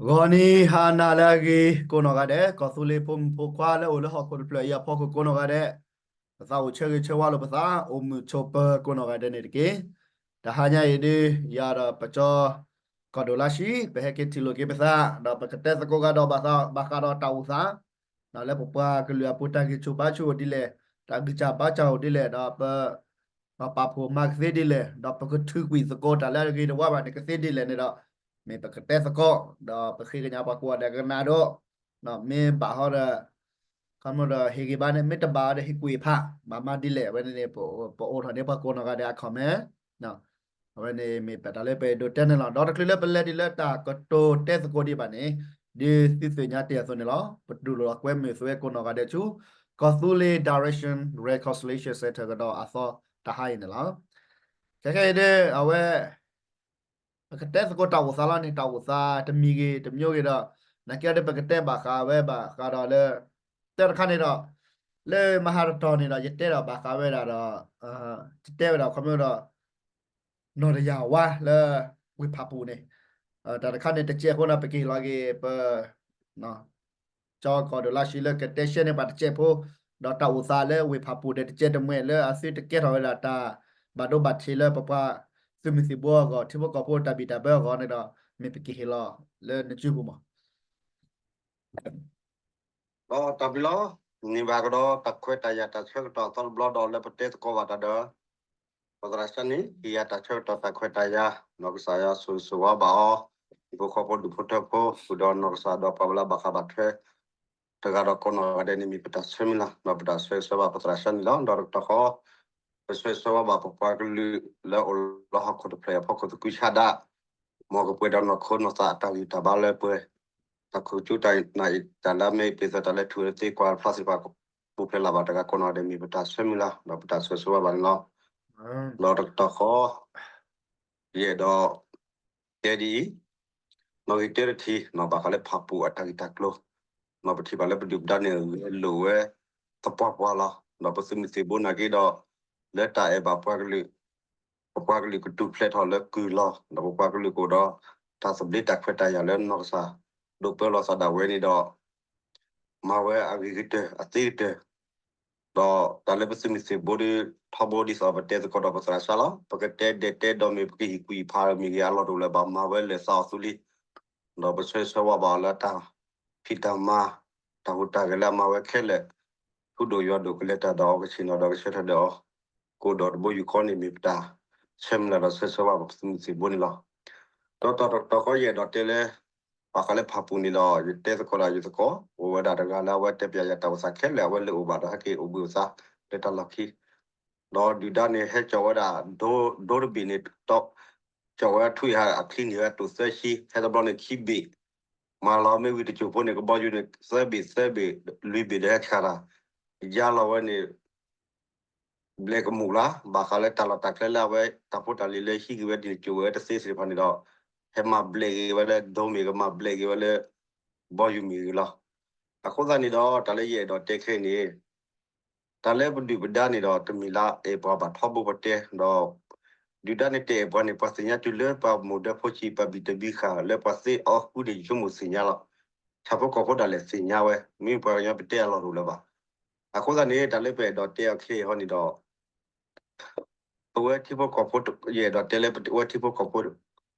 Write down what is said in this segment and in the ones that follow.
ဂီၤနံၤဟါနၤလၢအဂ့ၤ ကိးနီၢ်ဂၤဒဲး, ကီၢ်သူလ့ၤဖိမုၣ်ဖိခွါလၢအိၣ်လၢဟီၣ်ခိၣ်တဖျၢၣ်အံၤအဖီခိၣ်ကိးနီၢ်ဂၤဒဲး, ပသးအိၣ်ဆၢဂ့ၤဆၢဝါလိာ်ပသး အိၣ်မုာ်ဆိးပၢၤကိးနီၢ်ဂၤဒဲးန့ၣ်တက့ၢ်. တဟါညါအံၤဒုး ယၤဒီးပကၠီ ကီၢ်ဒိၣ်လါရှံ ပဟဲက့ၤထံၣ်လိာ်က့ၤပသး ဒီးပကတဲသကိးကဒီးဘၣ်ဃးဒီးတၢ်အိၣ်သး လၢပပှၤကလုာ်အပူၤတၢ်ဂံၢ်ဆူၣ်ဘါဆူၣ်ဒ်လဲၣ်, တၢ်ဂံၢ်စၢ်ဘါစၢ်အိၣ်ဒ်လဲၣ်, ဒီးပ ပာ်ဖှိၣ်မၤကသ့ဒ်လဲၣ်, ဒီးပကထုးကွံာ်သကိးတၢ်လၢအဂ့ၤတဝါဘၣ်န့ၣ်ကသ့ဒ်လဲၣ်န့ၣ်ဒီး မ့ၢ်ပကတဲသကိး, ဒီးပဃ့ကညးပှၤကိးဂၤဒဲးကနၣ်ဒိၣ်, မ့ၢ်ဘၣ်ဟီဒီး ခီမဒီးဟ့ၣ်ဂံၢ်ဘါန့ၣ် မ့ၢ်တဘၣ်ဒီးဟ့ၣ်ကွံာ်ဖး ဘၣ်မၤဒ်လဲၣ် အဝဲန့ၣ်န့ၣ် ပအိးထီၣ်န့ၢ်ပှၤကိးနီၢ်ဂၤဒဲးအ comment အဝဲန့ၣ်မ့ၢ်ပတၢ်လၢပအဲၣ်ဒိးတဲန့ၣ်လီၤ. ဒီးတချုးလၢပလဲၤဒ်လၢတၢ်ကတိၤတဲသကိးဒံးဘၣ်န့ၣ်, ဒ်သုသ့ၣ်ညါတ့ၢ်အသိးန့ၣ်လီၤ. ပတူၢ်လိာ်ကွဲမုာ်သုဝဲကိးနီၢ်ဂၤဒဲးဆူ ကီၢ်သူလ့ၤ Direction Reconciliation Center ကဒီးအသီတဟါအံၤန့ၣ်လီၤ. ခဲခဲအံၤဒ်အဝဲ ပကတဲသကိးတၢ်အိၣ်သးလီၤန့ၣ် တၢ်အိၣ်သးတမံၤဂ့ၤတမံၤဂ့ၤဒီး နာ်က့ဒီးပကတဲဘၣ်ဃးဝဲဘၣ်ဃးဒီးလၢ တၢ်တခါန့ၣ်ဒီး လၢမဟါတတီၤန့ၣ်ဒီး ယတဲဒီးဘၣ်ဃးဝဲဒၣ်ဒီး ယတဲဝဲဒၣ်ခီမဒီး နီၢ်တယၢ်ဝါလၢ ဝ့ၢ်ဖးပူၤန့ၣ် တၢ်တခါန့ၣ်တစဲးဖိန့ၣ် ပကဟ့ၣ်လီၤက့ၤပ ကၠီကီၢ်ဒိၣ်လါရှံလၢကတဲရှဲန့ၢ်ပှၤတစဲးဖိ, ဒီးတၢ်အိၣ်သးလၢဝ့ၢ်ဖးပူၤဒီးတစဲးတမှဲာ်လၢအသုတကဲထီၣ်ဝဲဒၣ်တၢ်ဘၣ်ဒိဘၣ်ထံးလၢပပှၤသုးမုၢ်သံၣ်ဘိအဂီၢ် ထံဖိကီၢ်ဖိတၢ်ဘံၣ်တၢ်ဘၢအဂီၢ်န့ၣ်ဒီး မ့ၢ်ပကဟ့ၣ်လီၤလၢနစုပူၤမး ဒီးတၢ်ဘျုးလီၤ. န့ၣ်ဘၣ်ကဒီးတၢ်ခွဲးတၢ်ယာ်တၢ်ဆၢကတီၢ်အသီတဘျီဒီးလၢပတဲသကိးဘၣ်တၢ်ဒီး ပသရၣ်စၢ်န့ၣ် ဟ့ၣ်ယၤတၢ်ဆၢကတီၢ်တၢ်ခွဲးတၢ်ယာ် နီၢ်ကစၢ်ယွၤဆိၣ်ဂ့ၤဆိၣ်ဝါဘၣ်အီၤ, ဟံၣ်ဖိဃီဖိဒူၣ်ဖိထၢဖိ ဃုာ်ဒီးနီၢ်ကစၢ်ဒီးပှၤဝဲလၢအဘၣ်ဃးဘၣ်ထွဲ တဂၤဒီးကိးနီၢ်ဂၤဒဲးန့ၣ်မ့ၢ်ပတၢ်ဆၢမုၢ်လၢ် ဒီးပတၢ်ဆၢဂ့ၤဆၢဝါဘၣ်ပသရၣ်စၢ်န့ၣ်လီၤ. ဒီးတကတီၢ်ဃီ ပဆၢဂ့ၤဆၢဝါဘၣ်ပပှၤကလုာ်လၢအိၣ်လၢဟီၣ်ခိၣ်တဖျၢၣ်အဖီခိၣ်သကုၤဆးဒး မ်ကပှဲၤဒီးနီၢ်ခိနီၢ်သးအတၢ်ဂံၢ်တၢ်ဘါလၢပှဲၤ တၢ်ခိၣ်ကၠူတၢ်နၢ်အံၤတၢ်လၢအမ့ၢ်ပျံၤသးတၢ်လၢထူၣ်လၢသ့ကွၢ်ဖျါသ့ၣ်တဖၣ် ပူၤဖျဲးလၢ်ဘၣ်တဂၤကိးနီၢ်ဂၤဒဲးမ့ၢ်ပတၢ်ဆၢမုၢ်လၢ် ဒီးပတၢ်ဆၢဂ့ၤဆၢဝါဘၣ်န့ၣ်လီၤ. ဒီးတကတီၢ်ဃီ ယအဲၣ်ဒိး တဲဒ်အံၤ, နီၣ်ဂံၢ်တၢတထံၣ် နီၢ်ဘၣ်ဃးလၢဖးပူၤအတၢ်ဂ့ၢ်တၢ်ကျိၤ, နီၢ်ပထံၣ်ဘၣ်လၢပဒုၣ်ပဒါန့ၣ် ဂဲၤလိာ်ဝဲသပှၢ်ပှၢ်လီၤ. ဒီးပသုးမုၢ်သံၣ်ဘိနာ်က့ဒီး လၢတၢ်အဲၣ်ဘၣ်ပှၤကလုာ်, ပပှၤကလုာ်ကတူၢ်ဖျဲးထီၣ်လၢကုၢ်လီၤ. ဒီးပပှၤကလုာ်ကအိၣ်ဒီး တၢ်သဘျ့တၢ်ခွဲးတၢ်ယာ်လၢနီၢ်ကစၢ် ဒိးပၢလီၤသးဒၣ်ဝဲန့ၣ်ဒီး မၤဝဲအဂ့ၤကတၢၢ်အသ့ကတၢၢ် ဒီးတၢ်လၢပသုးမုၢ်သံၣ်ဘိဒီး ထီဘိဒ်သိးပတဲသကိးဒီးပသရၣ်စၢ်လီၤ. ပကတဲဒဲးတဲဒီးမ့ၢ် ပကဟံၣ်ကူၣ်ဟံၣ်ဖးမ့ၢ်ဂ့ၤ အလီၢ်တအိၣ်လၢၤဘၣ် မၤဝဲလၢာ်သးအီၤသူလံ. ဒီးပဆၢဂ့ၤဆၢဝါဘၣ်အီၤလၢတၢ်ဖံးတၢ်မၤ တၢ်ဟူးတၢ်ဂဲၤလၢအမၤဝဲခဲလၢာ် ထူဒိၣ်ယွၤဒိၣ်ကလဲၤတၢ်ဒီးအီၤ ကဆ့ၣ်နီၤဒီးကဆၢထၢၣ်ဒီးအီၤ ကအိၣ်ဒီးတဘိယူၢ်ဃီန့ၣ်မ့ၢ်ပတၢ်ဆၢမုၢ်လၢ်ဒီးဆၢဂ့ၤဆၢဝါဘၣ်ပသုးမုၢ်သံၣ်ဘိန့ၣ်လီၤ. ဒီးတၢ်တကတီၢ်ဃီယအဲၣ်ဒိးတဲလၢ ဘၣ်ဃးလၢဖးပူၤန့ၣ်ဒီး ယတဲသကိးဒီးယသကိး အိၣ်ဝဲဒၣ်တဂၤလၢအဝဲတဲပၠးယၤတၢ်အိၣ်သးခဲလၢာ် အဝဲလဲၤအိၣ်ဘၣ်ဒီးဟဲက့ၤအိၣ်ဘှံးအိၣ်သါလၢတၢ်လီၢ်ခံ ဒီးဒုၣ်ဒါန့ၣ်ဟဲကၠီၣ်ဝဲဒၣ် ဒိတဘ့ၣ်န့ၣ် ကၠီၣ်ဝဲထွံၣ်ဟးအချံန့ၣ်ဝဲတိၢ်သၢဆံ ဟဲတဘျီန့ၣ်ခံဘ့ၣ် မၤလီၤမ့ၢ်ဝံၤတစိၢ်ဖိန့ၣ် ကဘီယူၤန့ၣ် သၢဘ့ၣ်သၢဘ့ၣ်လွံၢ်ဘ့ၣ်ဒီးဟဲဆှၣ်တၢ် ယါလီၤဝဲန့ၣ် ဘျဲၣ်ကမူၣ်လၢ ဘၣ်ဃးလၢတၢ်လီၢ်တၢ်ကျဲလၢအဝဲတၢ်ဖိတၢ်လံၤလၢဟံးက့ၤဝဲဒ်န့ၣ် ကၠိၣ်ဝဲတသ့သ့ၣ်တဖၣ်န့ၣ်ဒီး ဟဲမၤဘျဲၣ်က့ၤဝဲလၢ ဒိမ့ၢ်ဂ့ၤ မၤဘျဲၣ်က့ၤဝဲလၢ ဘီယူၤမ့ၢ်ဂ့ၤလီၤ. အဃိသတးန့ၣ်ဒီး တၢ်လၢယအဲၣ်ဒိးတဲခဲအံၤန့ၣ် တၢ်လၢပဒုၣ်ပဒါန့ၣ်ဒီး တမ့ၢ်လၢအဲၣ်ပှၤဘၣ်ထီဘိပတဲဒီး ဒုၣ်ဒါန့ၣ်တအဲၣ်ပှၤန့ၣ် ပှၤသ့ၣ်ညါတုၤလၢပှၤမိၢ်ဒၢဖိဆံး ပှၤဘံၣ်တဘံၣ်ဃာ်လၢပှၤသ့အီၤဃုန့ၣ် ယဆိကမိၣ်သ့ၣ်ညါလီၤ. ဆၣ်ဖိကီၢ်ဖိဒၣ်လဲာ်သ့ၣ်ညါဝဲ မ့မ့ၢ်ပှၤကညီပတဲအလီၢ်တအိၣ်လၢၤဘၣ်. အဃိသတးန့ၣ် တၢ်လၢပအဲၣ်ဒိးတဲအီၤခဲအံၤဟီန့ၣ်ဒီး ပဝဲထံဖိကီၢ်ဖိ ယအဲၣ်ဒိးတဲလၢပဝဲထံဖိကီၢ်ဖ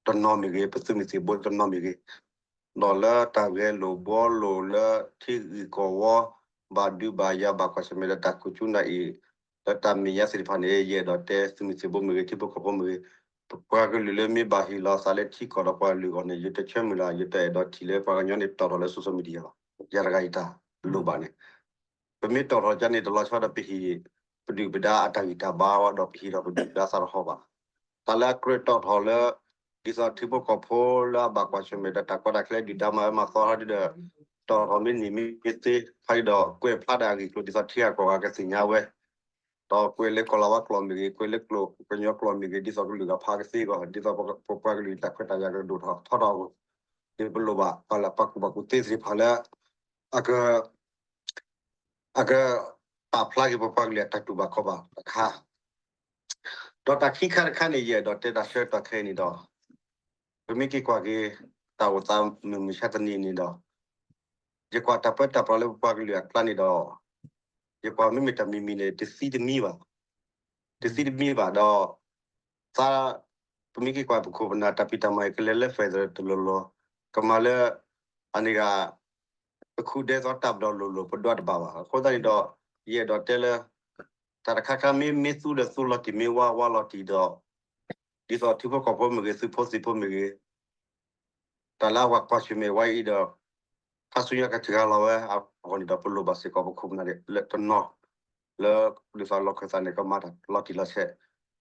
ိတနီၤမ့ၢ်ဂ့ၤ ပသုးမုၢ်သံၣ်ဘိတနီၤမ့ၢ်ဂ့ၤ ဒီးလၢတၢ်ဂဲၤလိာ်ဘှီလိာ်လၢထံဂုၤကီၢ်ဝီ ဘၣ်ဒုးဘၣ်ယၤဘၣ်ကွၢ်ဆၢၣ်မဲာ်ဒီးတၢ်ခိၣ်ကၠူနၢ်အံၤ လၢတၢ်မဲာ်ညါသ့ၣ်တဖၣ်န့ၣ် ယအဲၣ်ဒိးတဲသုးမုၢ်သံၣ်ဘိမ့ၢ်ဂ့ၤ ထံဖိကီၢ်ဖိမ့ၢ်ဂ့ၤ ပပှၤကလုာ်လၢမ့ၢ်ဘၣ်ဟ့ၣ်လီၤသးလၢထံကီၢ်ဒီးပှၤကလုာ်အဂီၢ်န့ၣ် ယတဆၢမုၢ်လၢ် ယတအဲၣ်ဒိးထံၣ်လၢပှၤကညီန့ၣ်တီၣ်ထီၣ်လၢ social media ဘၣ်. ယၤတဂၤယတၢ်လိၣ်ဘၣ်န့ၣ် ပမ့ၢ်တီၣ်ထီၣ်ကန့ၣ် တလီၤဆီဒီးပဟ့ၣ် ပဒုၣ်ပဒါအတၢ်ဂံၢ်တၢ်ဘါဝဲဒီးပဟ့ၣ်ဒီးပဒုၣ်ပဒါသးတဟီၣ်ဘၣ်. တၢ်လၢအကြၢးတီၣ်ထီၣ်လၢ ဒ်သိးထံဖိကီၢ်ဖိလၢအဘၣ်ကွၢ်ဆၢၣ်မဲာ်ဒီးတၢ်ကီတၢ်ခဲဒုၣ်ဒါမၤဝဲမၤသီထီၣ်ဒ်ဒီး တီၣ်ထီၣ်မ့ၢ်နံၤမ့ၢ်သ့ ဖးဒ်ဒီးကွဲးဖျါဒၣ်အဂ့ၢ်ကျိၤဒ်သိးထံဂၤကီၢ်ဂၤကသ့ၣ်ညါဝဲ ဒီးကွဲးလၢကီၢ်လၤဝါကျိာ်မ့ၢ်ဂ့ၤ ကွဲးလၢကျိာ်ကညီကျိာ်မ့ၢ်ဂ့ၤ ဒ်သိးကလုာ်ဂၤဖးကသ့အဂီၢ် ဒ်သိးပပှၤကလုာ်တၢ်ခွဲးတၢ်ယာ်ကဒိၣ်ထီၣ်ထီထီၣ်အဂီၢ် ဒ်ပလိၣ်ဘၣ်ပှၤလၢပှၤကူၣ်ဘၣ်ကူၣ်သ့သ့ၣ်တဖၣ်လၢ အက အကပာ်ဖျါက့ၤပပှၤကလုာ်အတၢ်တူၢ်ဘၣ်ခီၣ်ဘၣ်တခါ ဒီးတၢ်ခံခါတခါန့ၣ် ယအဲၣ်ဒိးတဲတၢ်ဆၢကတီၢ်ခဲအံၤန့ၣ်ဒီး ပမ့ၢ်က့ၤကွၢ်က့ၤ တၢ်အိၣ်သးမုၢ်မဆါတနံၤန့ၣ်ဒီး ယကွၢ်တၢ်ပၢတၢ်ပြးလၢပပှၤကလုာ်အကျါန့ၣ်ဒီး ယကွၢ်မ့မ့ၢ်တၢ်မံၤမံၤန့ၣ် တသံတမံဘၣ်, တသံတမံဘၣ်ဒီး သး ပမ့ၢ်က့ၤကွၢ်ပခိၣ်ပနၢ်တၢ်ဖံးတၢ်မၤအံၤ ကလဲၤလၢ federal တလိၤလိၤ, ကမၤလၢ အန့ၣ်ဂ့ၤ ပခူၣ်ဒဲသီတၢ်ပဒီလိၤလိၤ ပဒွးတဘၣ်ဘၣ်. အဃိသတးန့ၣ်ဒီး ယအဲၣ်ဒိးတဲလၢ တၢ်တခါခါမ့ၢ် မ့ၢ်သူဒီးသူလီၤတံၢ် မ့ၢ်ဝါဝါလီၤတံၢ်ဒီး ဒ်သိးထံဖိကီၢ်ဖိမ့ၢ်ဂ့ၤ သုးဖိသံၣ်ဖိမ့ၢ်ဂ့ၤ တၢ်လၢအဝၤကွၢ်ဆၢၣ်မဲာ်ဝဲအံၤဒီး ခါဆူညါကတဂၤလီၤဝဲအဂီၢ်န့ၣ်ဒီး ပလိၣ်ဘၣ်စ့ၢ်ကီးပခိၣ်ပနၢ်လၢတနီၤ လၢဒ်သိးလီၢ်ခၢၣ်သးန့ၣ် ကမၤတၢ်လီၤတံၢ်လီၤဆဲး,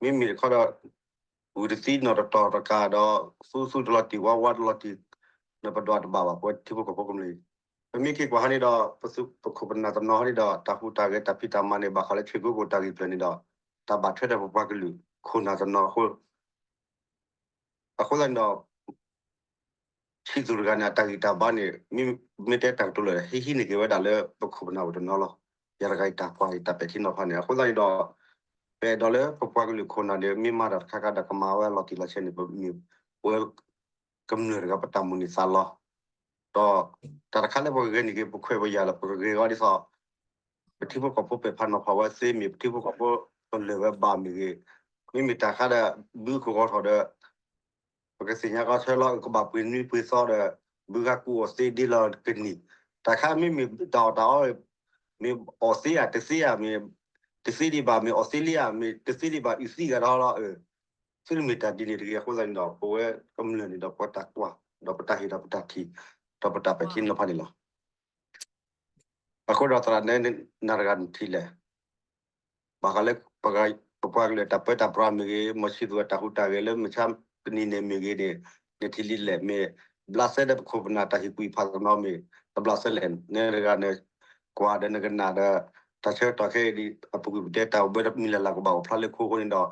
မ့မ့ၢ်တခီဒီး ဂုၢ်တသံနီၣ်တတီၤတကးဒီး သူသူတလီၤတံၢ် ဝါဝါတလီၤတံၢ် နပဒွးတဘၣ်ဘၣ် ပဝဲထံဖိကီၢ်ဖိကမျၢၢ်အံၤ, ပမ့ၢ်က့ၤကွၢ်ဟီန့ၣ်ဒီး ပခိၣ်ပနၢ်တနီၤဟီန့ၣ်ဒီး တၢ်ဟူးတၢ်ဂဲၤတၢ်ဖံးတၢ်မၤန့ၣ် ဘၣ်ဃးလၢဆ့ကိကိၣ်တၢ်ဂ့ၢ်ဖျၢၣ်န့ၣ်ဒီး တၢ်ဘၣ်ထွဲဒီးပပှၤကလုာ်ခိၣ်နၢ်တနီၤအဃိ အဃိသတးန့ၣ်ဒီး ဆံးသူၣ်တဂၤန့ၣ် အတၢ်ဂံၢ်တၢ်ဘါန့ၣ် မ့ၢ် မ့ၢ်တဲတၢ်ကတိၤလၢာ် ဟံးဟံးန့ၢ်က့ၤဝဲဒၣ်လၢပခိၣ်ပနၢ်အိၣ်တနီၤလီၤ. ယၤတဂၤအံၤတၢ်ကွၢ်အံၤ တၢ်ပဲာ်ထံနီၤဖးန့ၣ် အဃိသတးန့ၣ်ဒီး ပအဲၣ်ဒိးလၢပပှၤကလုာ်ခိၣ်နၢ်ဒီး မ့ၢ်မၤတၢ်တခါခါဒီးကမၤဝဲလီၤတံၢ်လီၤဆဲးန့ၣ် ပမ့ၢ်ပဝဲ ကမျၢၢ်တဂၤပတၢ်မုၢ်န့ၢ်သးလီၤ. ဒီးတၢ်တခါလၢပကဂဲၤန့ၢ်က့ၤ ပခွဲးပယာ်လၢ ပကဂ့ၤအီၤဒ်သိး ပထံဖိကီၢ်ဖိပဲာ်ဖးနီၤဖးဝဲသ့မ့ၢ် ပထံဖိကီၢ်ဖိပလၢၢ်ဝဲဘၣ်မ့ၢ်ဂ့ၤ, မ့မ့ၢ်တၢ်ခါဒီး ဘုကဂီၤထီၣ်ဒီး ပကသ့ၣ်ညါကီဆၢလီၤ ကဘၣ်ပှ့ၤနွံပှ့ၤသီဒီး ဘုဂၤကူအီၤသ့ဒ်လီၤကနံၣ်, တၢ်ခါမ့မ့ၢ်တၢ်အီၣ်တၢ်အီ မ့ၢ်အီၣ်သ့ဧါ တသ့ဧါ မ့ၢ်တသ့ဒံးဘၣ် မ့ၢ်အီၣ်သ့လံဧါ မ့ၢ်တသ့ဒံးဘၣ်အုၣ်သံဂၤဒီးလီၤ. သုတမ့ၢ်တၢ်ဒ်န့ၣ်တဂ့ၤ. အဃိသတးန့ၣ်ဒီး ပဝဲကမျၢၢ်န့ၣ်ဒီး ပတၢ်ကွၢ် ဒီးပတၢ်ဟ့ၣ်ဒီးပတၢ်ထံၣ် ဒီးပတၢ်ပဲာ်ထံနီၤဖးန့ၣ်လီၤ. အဃိဒီးသရၣ်နဲ နၤတဂၤနထံၣ်လဲၣ် ဘၣ်ဃးလၢ ပပှၤကလုာ်တၢ်ပၢတၢ်ပြးမ့ၢ်ဂ့ၤ မီၤဆံသူးအတၢ်ဟူးတၢ်ဂဲၤလၢမုၢ်ဆါတနံၤန့ၣ်မ့ၢ်ဂ့ၤန့ၣ် နထံၣ်ဒ်လဲၣ် မ့ၢ်ဘျးစဲဒီးပခိၣ်ပနၢ်တၢ်ဟ့ၣ်ကူၣ်ဖးတနီၤမ့ၢ် တဘျးစဲလဲၣ် နဲတဂၤန့ၣ် ကွၢ်ဒီးနကနၣ်ဒီး တၢ်ဆၢကတီၢ်ခဲအံၤဒ် အပူၤကွံာ်ပတဲတၢ်အိၣ်ဘၢတမံၤလၢ်လၢ်ကဘၣ်အိၣ်ဖျါလၢခိအဃိန့ၣ်ဒီး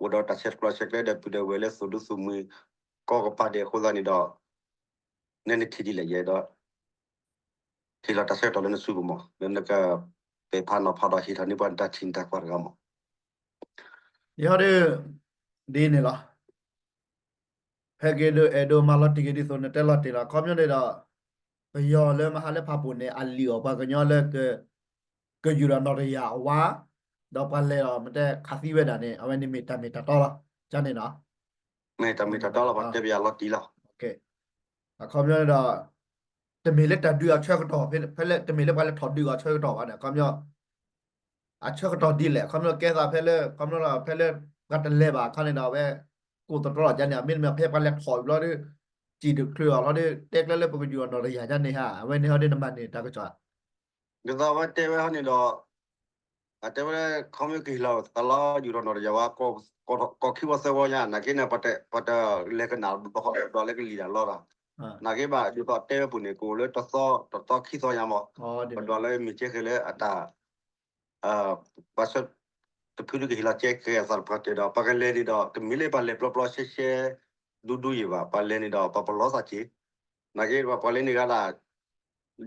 အိၣ်ဒီးတၢ်ဆဲးကျိးဆဲးကျၢဒီးပုၢ်ဒီးဝဲၢ်လၢသုးဒူသုးမုၢ် ကိးကပၤဒဲးအဃိသတးန့ၣ်ဒီး နဲနထံၣ်ဒ်လဲၣ်ယဲဒီး ထံၣ်လီၤတၢ်ဆၢကတီၢ်လၢနစုပူၤမး လၢနကပဲာ်ဖးနီၤဖးဒီးဟ့ၣ်ထီၣ်န့ၢ်ပှၤနတၢ်ထံၣ်နတၢ်ကွၢ်တဂၤမး. ယဟီဒီး ဒ်န့ၣ်လီၤ. ဖဲက့ၤဒိးအဲၣ်ဒိးမၤလီၤတံၢ်က့ၤဒ်သိးနတဲလီၤတံၢ်လီၤ ခီပညီန့ၣ်ဒီး ပယီၤလၢမဟါလၢဖးပူၤန့ၣ် အလံာ်အီၤပှၤကညီလၢ ကယူၤဒီးနီၢ်တယၢ်အဝါ ဒီးပှၤလဲၤဒီးမ့ၢ်တဲခးသံဝဲဒၣ်န့ၣ် အဝဲန့ၣ်မ့ၢ်တၢ်မ့ၢ်တၢ်တီလီၤ ကန့ၣ်နီၤ မ့ၢ်တၢ်မ့ၢ်တၢ်တီလီၤ ပှၤတဲပယီၤလီၤတံၢ်လီၤ အခီပညီန့ၣ်ဒီး တမ့ၢ်လၢတၢ်ဒုးအဆၢကတီၢ် ဖဲလၢ တမ့ၢ်လၢပှၤလဲၤထီၣ်ဒုးအဆၢကတီၢ်ဘၣ်န့ၣ် အခီပညီ အဆၢကတီၢ်ဒ်လဲၣ် အခီပညီကဲသးဖဲလၢ အခီပညီလီၤ ဖဲလၢ ပှၤတလဲၤဘၣ်အခါန့ၣ်ဒီး အဝဲ ကိၢ်သတြီလီၤကန့ၣ် မ့တမ့ၢ်ဖဲပှၤလဲၤထီၣ်ဝံၤဘျီဒီး စံၣ်တချုးအီၤလီၤဒီး တဲကျဲလၢပကယူၤအီၤနီၢ်တယၢ်ကန့ၣ်ဧါ အဝဲန့ၣ်ဟီဒီးနမၤန့ၢ်တၢ်ကစီၣ် ဒ်သိးအဝဲတဲဝဲဟီန့ၣ်ဒီး အတဲဝဲလၢ ခီမ့ၢ်ကဟ့ၣ်လီၤသးလီယူၤထီၣ်နီၢ်တယၢ်ဝဲ ကီၢ်ခံဝီသၢဝီညါ နာ်က့န့ၣ် ပှၤတလဲၤကနၣ်ဘျီဃီဒီးလၢကလံၤတၢ်လီတၢ် နာ်က့ဘၣ် ဒ်သိးတဲဝဲပူၤန့ၣ် ကအိၣ်လၢတသီ တသီခံသီညါမး ပဒွးလၢမ့ၢ်ကဲဃဲလၢအတၢ် ပှၤဆၢ တဖုဒုကဟ့ၣ်လီၤကဲကဲအသးတပှၢ်တၢၢ်ဒီး ပှၤကလဲၤန့ၣ်ဒီး တမ့ၢ်လၢပှၤလဲၤပျီပျီရှဲရှဲ ဒူဒူယံၤဘၣ် ပှၤလဲၤန့ၣ်ဒီး ပှၤပလီသးက့ၤ နာ်က့ပှၤပှၤလဲၤန့ၣ်ဂၤဒၣ်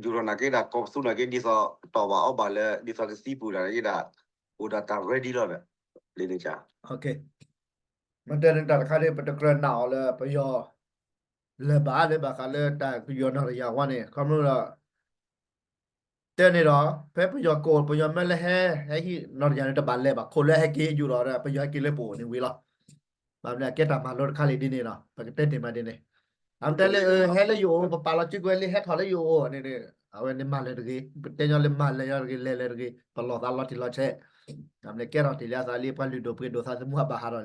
ယူၤထီၣ်နာ်က့ဒၣ် ကီၢ်ပသူနာ်က့ ဒ်သိးတီၢ်ဘၣ်အီၣ်ဘၣ်လၢ ဒ်သိးကသံပူၤဒၣ်နာ်က့ဒၣ် အိၣ်ဒီးတၢ် ready လီၤဒီး လံန့ၣ် မ့ၢ်တဲန့ၣ်တၢ်တခါန့ၣ် ပတကြၢးနာ်အီၤလၢပယီၤ လၢၤဘၣ်လၢဘၣ်ဃးလၢတၢ်ကယူၤအီၤနီၢ်တယၢ်ဝဲန့ၣ် ခီဖျိလၢ တဲန့ၣ်ဒီး ဖဲပယီၤကိး ပယီၤမၢလၢဟဲ ဟဲဟံးနီၢ်တယၢ်န့ၣ် တဘၣ်လဲၤဘၣ် ခိၣ်လၢဟဲက့ၤယူၤဒီး ပယီၤဟဲက့ၤလၢပအိၣ်န့ၣ်ဝံၤလီၤ. ဘၣ်မနုၤအကဲတၢ်မၤလိတခါလံဒ်န့ၣ်ဒီး ပကတဲတ့ၢ်မးဒ်န့ၣ် အမတဲလၢ ဟဲလၢယအိၣ် ပပာ်လီၤစုကဝဲၤလံ ဟဲထီၣ်လၢယအိၣ်န့ၣ် အဝဲန့ၣ်မၤလၢၤတဂ့ၤ ပတဲညီလၢမၤလၢၤညီတဂ့ၤ လဲၤလၢၤတဂ့ၤ ပလီၢ်သးလီၤတံၢ်လီၤဆဲး အမနုၤကဲထီၣ်တ့ၢ်လံအသးလံ ပှၤလုၢ်ဒိၣ်ပှ့ၤဒိၣ်သးသမူဟးဘၣ်ဟးထီၣ်လံ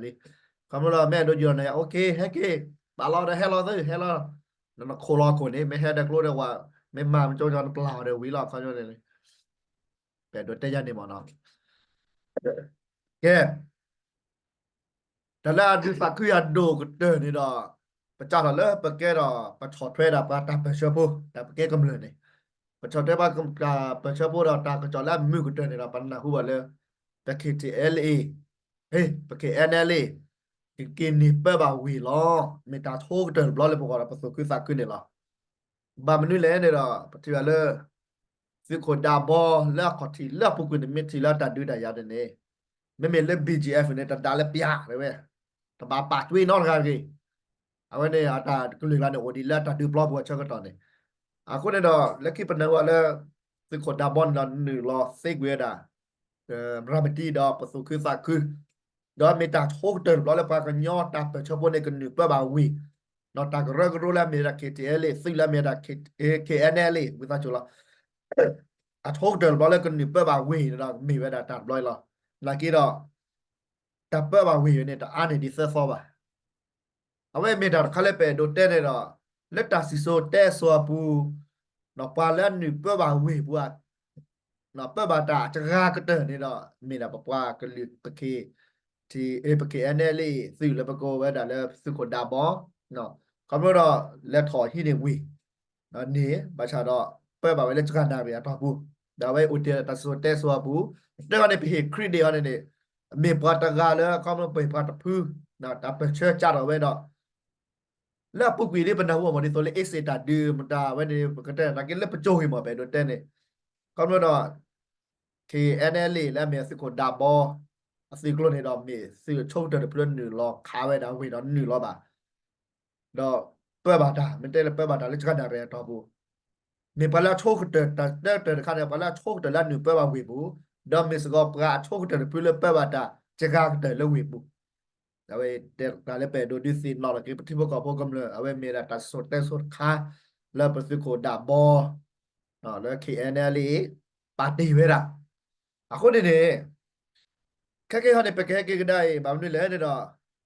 ခီဖျိလၢမ့ၢ်အဲၣ်ဒိးယူၤန့ၣ် okay ဟဲက့ၤ ပာ်လီၤဒီးဟဲလီၤသု ဟဲလီၤ နခိၣ်လီၤခိၣ်န့ၣ် မ့ၢ်ဟဲဒီးကျိဒီးဝဲ မ့ၢ်မၤမကၠိကၠီနပျၢ်အီၤဒီးဝံၤလီၤ ခီဖျိန့ၣ် ပအဲၣ်ဒိးတဲယၤန့ၣ်မ့ၢ်နီၤ ကဲ တၢ်လၢအဒုးသးခုယၤဒိၣ်ကတၢၢ်န့ၣ်ဒီး ပစးထီၣ်လၢပကဲဒီး ပဆီၣ်ထွဲဒၣ်ပှၤတၢ်ပၢၢ်ဆၢဖိ တၢ်ပကဲကမျၢၢ်န့ၣ် ပဆီၣ်ထွဲပှၤတၢ်ပၢၢ်ဆၢဖိဒီးတၢ်ကစီၣ်လၢအမုာ်ကတၢၢ်န့ၣ်ဒီး ပနၢ်ဟူဘၣ်လၢ ပ KTLA ဟ့ ပ KNLA ကက့ၤန့ၢ်ပၢဘၣ်ဝံၤလီၤ မ့ၢ်တၢ်ဆိကတၢၢ်တဘျီလၢပဂီၢ်ဒီးပသူၣ်ခုသးခုန့ၣ်လီၤ. ဘၣ်မနုၤလဲၣ်န့ၣ်ဒီး ပထံၣ်ဘၣ်လၢ သုးခိၣ်ဒးဘီလၢအခီၣ်ထံးလၢအပူၤကွံာ်န့ၣ် မ့ၢ်ထံၣ်လၢအတၢ်ဒုးတၢ်ယၤန့ၣ်န့ၣ် မ့မ့ၢ်လၢ BGF န့ၣ် တဒါလၢပျၢ်တဲဝဲ တဘၣ်ပာ်တွ့နီတဂၤတဂ့ၤ အဝဲန့ၣ်အတၢ်ကလုၢ်ကျါန့ၣ် အိၣ်ဒံးလၢအတၢ်ဒုးပျီပူၤအဆၢကတီၢ်န့ၣ်. အဃိန့ၣ်ဒီး လၢခံပနၢ်ဟူလၢ သုးခိၣ်ဒးဘီန့ၣ်ဒီး နုာ်လီၤသ့ကွံာ်ဝဲဒၣ် ရၤမတံဒီးပသူၣ်ခုသးခု, ဒီးမ့ၢ်တၢ်ဆိကတၢၢ်တဘျီလၢပှၤကညီတၢ်ပၢၢ်ဆၢဖိန့ၣ် ကနုာ်ပၢဘၣ်ဝ့ၢ်, ဒီးတၢ်ကရၢကရိလၢအမ့ၢ်ဝဲဒၣ် K T L A သုးလၢအမ့ၢ်ဝဲဒၣ် K-, K N L A ဝံသးစူၤလီၤ. အဆိကတၢၢ်တဘျီလၢကနုာ်ပၢဘၣ်ဝ့ၢ်န့ၣ်ဒီး မ့ၢ်ဝဲဒၣ်တၢ်တဘျီလီၤ. နာ်က့ဒီး တၢ်ပၢဘၣ်ဝ့ၢ်န့ၣ် တအါန့ၢ်ဒံးသၢသီဘၣ်. အဝဲမ့ၢ်တၢ်တခါလၢပအဲၣ်ဒိးတဲန့ၣ်ဒီး လၢတၢ်စံၣ်စိၤတဲစိၤအပူၤ, ဒီးပှၤလၢအနုာ်ပၢဘၣ်ဝ့ၢ်ပူၤ ပၢဘၣ်တၢ်စှၤကတၢၢ်န့ၣ်ဒီး မ့ၢ်ဒၣ်ပပှၤကလုာ် ပ K-, T-, ပ K N L A သုးလၢပကိးဝဲဒၣ်လၢသုးခိၣ်ဒးဘီ, ခီဖျိဒီးလဲၤထီၣ်ဟံးန့ၢ်ဝ့ၢ် န့ၣ် ဘၣ်ဆၣ်ဒီး ပၢဘၣ်ဝဲလၢစှၤနၣ်ရံၣ်အတီၢ်ပူၤ, ဒီးအဝဲအိၣ်တ့ၢ်တၢ်စံၣ်စိၤတဲစိၤအပူၤ, တဲဝဲန့ၣ် ပဟ့ၣ်ခရံာ်ဒ့ၣ်အီၤန့ၣ်န့ၣ် မ့ၢ်ပှၤတဂၤလၢ ခီဖျိပှၤတဖု တၢ်ပၢၢ်ဆၢကၢ်ထီၣ်ဝဲဒီး လၢအပူၤကွံာ်လံ ပနၢ်ဟူအီၤမ့ၢ်ဒ်သိးလၢ အ့စ့ၣ်တၢ်ဒုးမတၤဝဲန့ၣ် ပကတဲနာ်က့လၢပကၠိဟ့ၣ်မ့ၢ် ပအဲၣ်ဒိးတဲန့ၣ်, ခီဖျိဒီး K N L A လၢအမ့ၢ်သုးခိၣ်ဒးဘီ အသုးကျိၤန့ၣ်ဒီး မ့ၢ်သုးအဆိကတၢၢ်တဖုလၢနုာ်လီၤခးဝဲဒၣ်ဝ့ၢ်ဒီးနုာ်လီၤဘၣ် ဒီးပၢဘၣ်တၢ် မ့ၢ်တဲလၢပၢဘၣ်တၢ်လၢစှၤနၣ်ရံၣ်အတီၢ်ပူၤ, မ့ၢ်ပှၤလၢအဆိကတၢၢ် တၢ်တဲတၢ်တခါန့ၣ် ပှၤလၢအဆိကတၢၢ်လၢအနုာ်ပၢဘၣ်ဝ့ၢ်ပူၤ, ဒီးမ့ၢ်စ့ၢ်ကီးပှၤအဆိကတၢၢ်တဖုလၢပၢဘၣ်တၢ်စှၤကတၢၢ်လၢဝ့ၢ်ပူၤ အဝဲတဲတၢ်လၢပအဲၣ်ဒိးဒုးသ့ၣ်နီၣ်လီၤက့ၤ ပထံဖိကီၢ်ဖိကမျၢၢ် အဝဲမ့ၢ်ဒၣ်တၢ်စံၣ်စိၤတဲစိၤတခါ လၢပသုးခိၣ်ဒးဘီ လၢ K N L A ပာ်တ့ၢ်ဝဲဒၣ်. အဃိန့ၣ်န့ၣ် ခဲကဲဟီန့ၣ် ပကဟဲက့ၤကဒါအံၤ ဘၣ်မနုၤလဲၣ်န့ၣ်ဒီး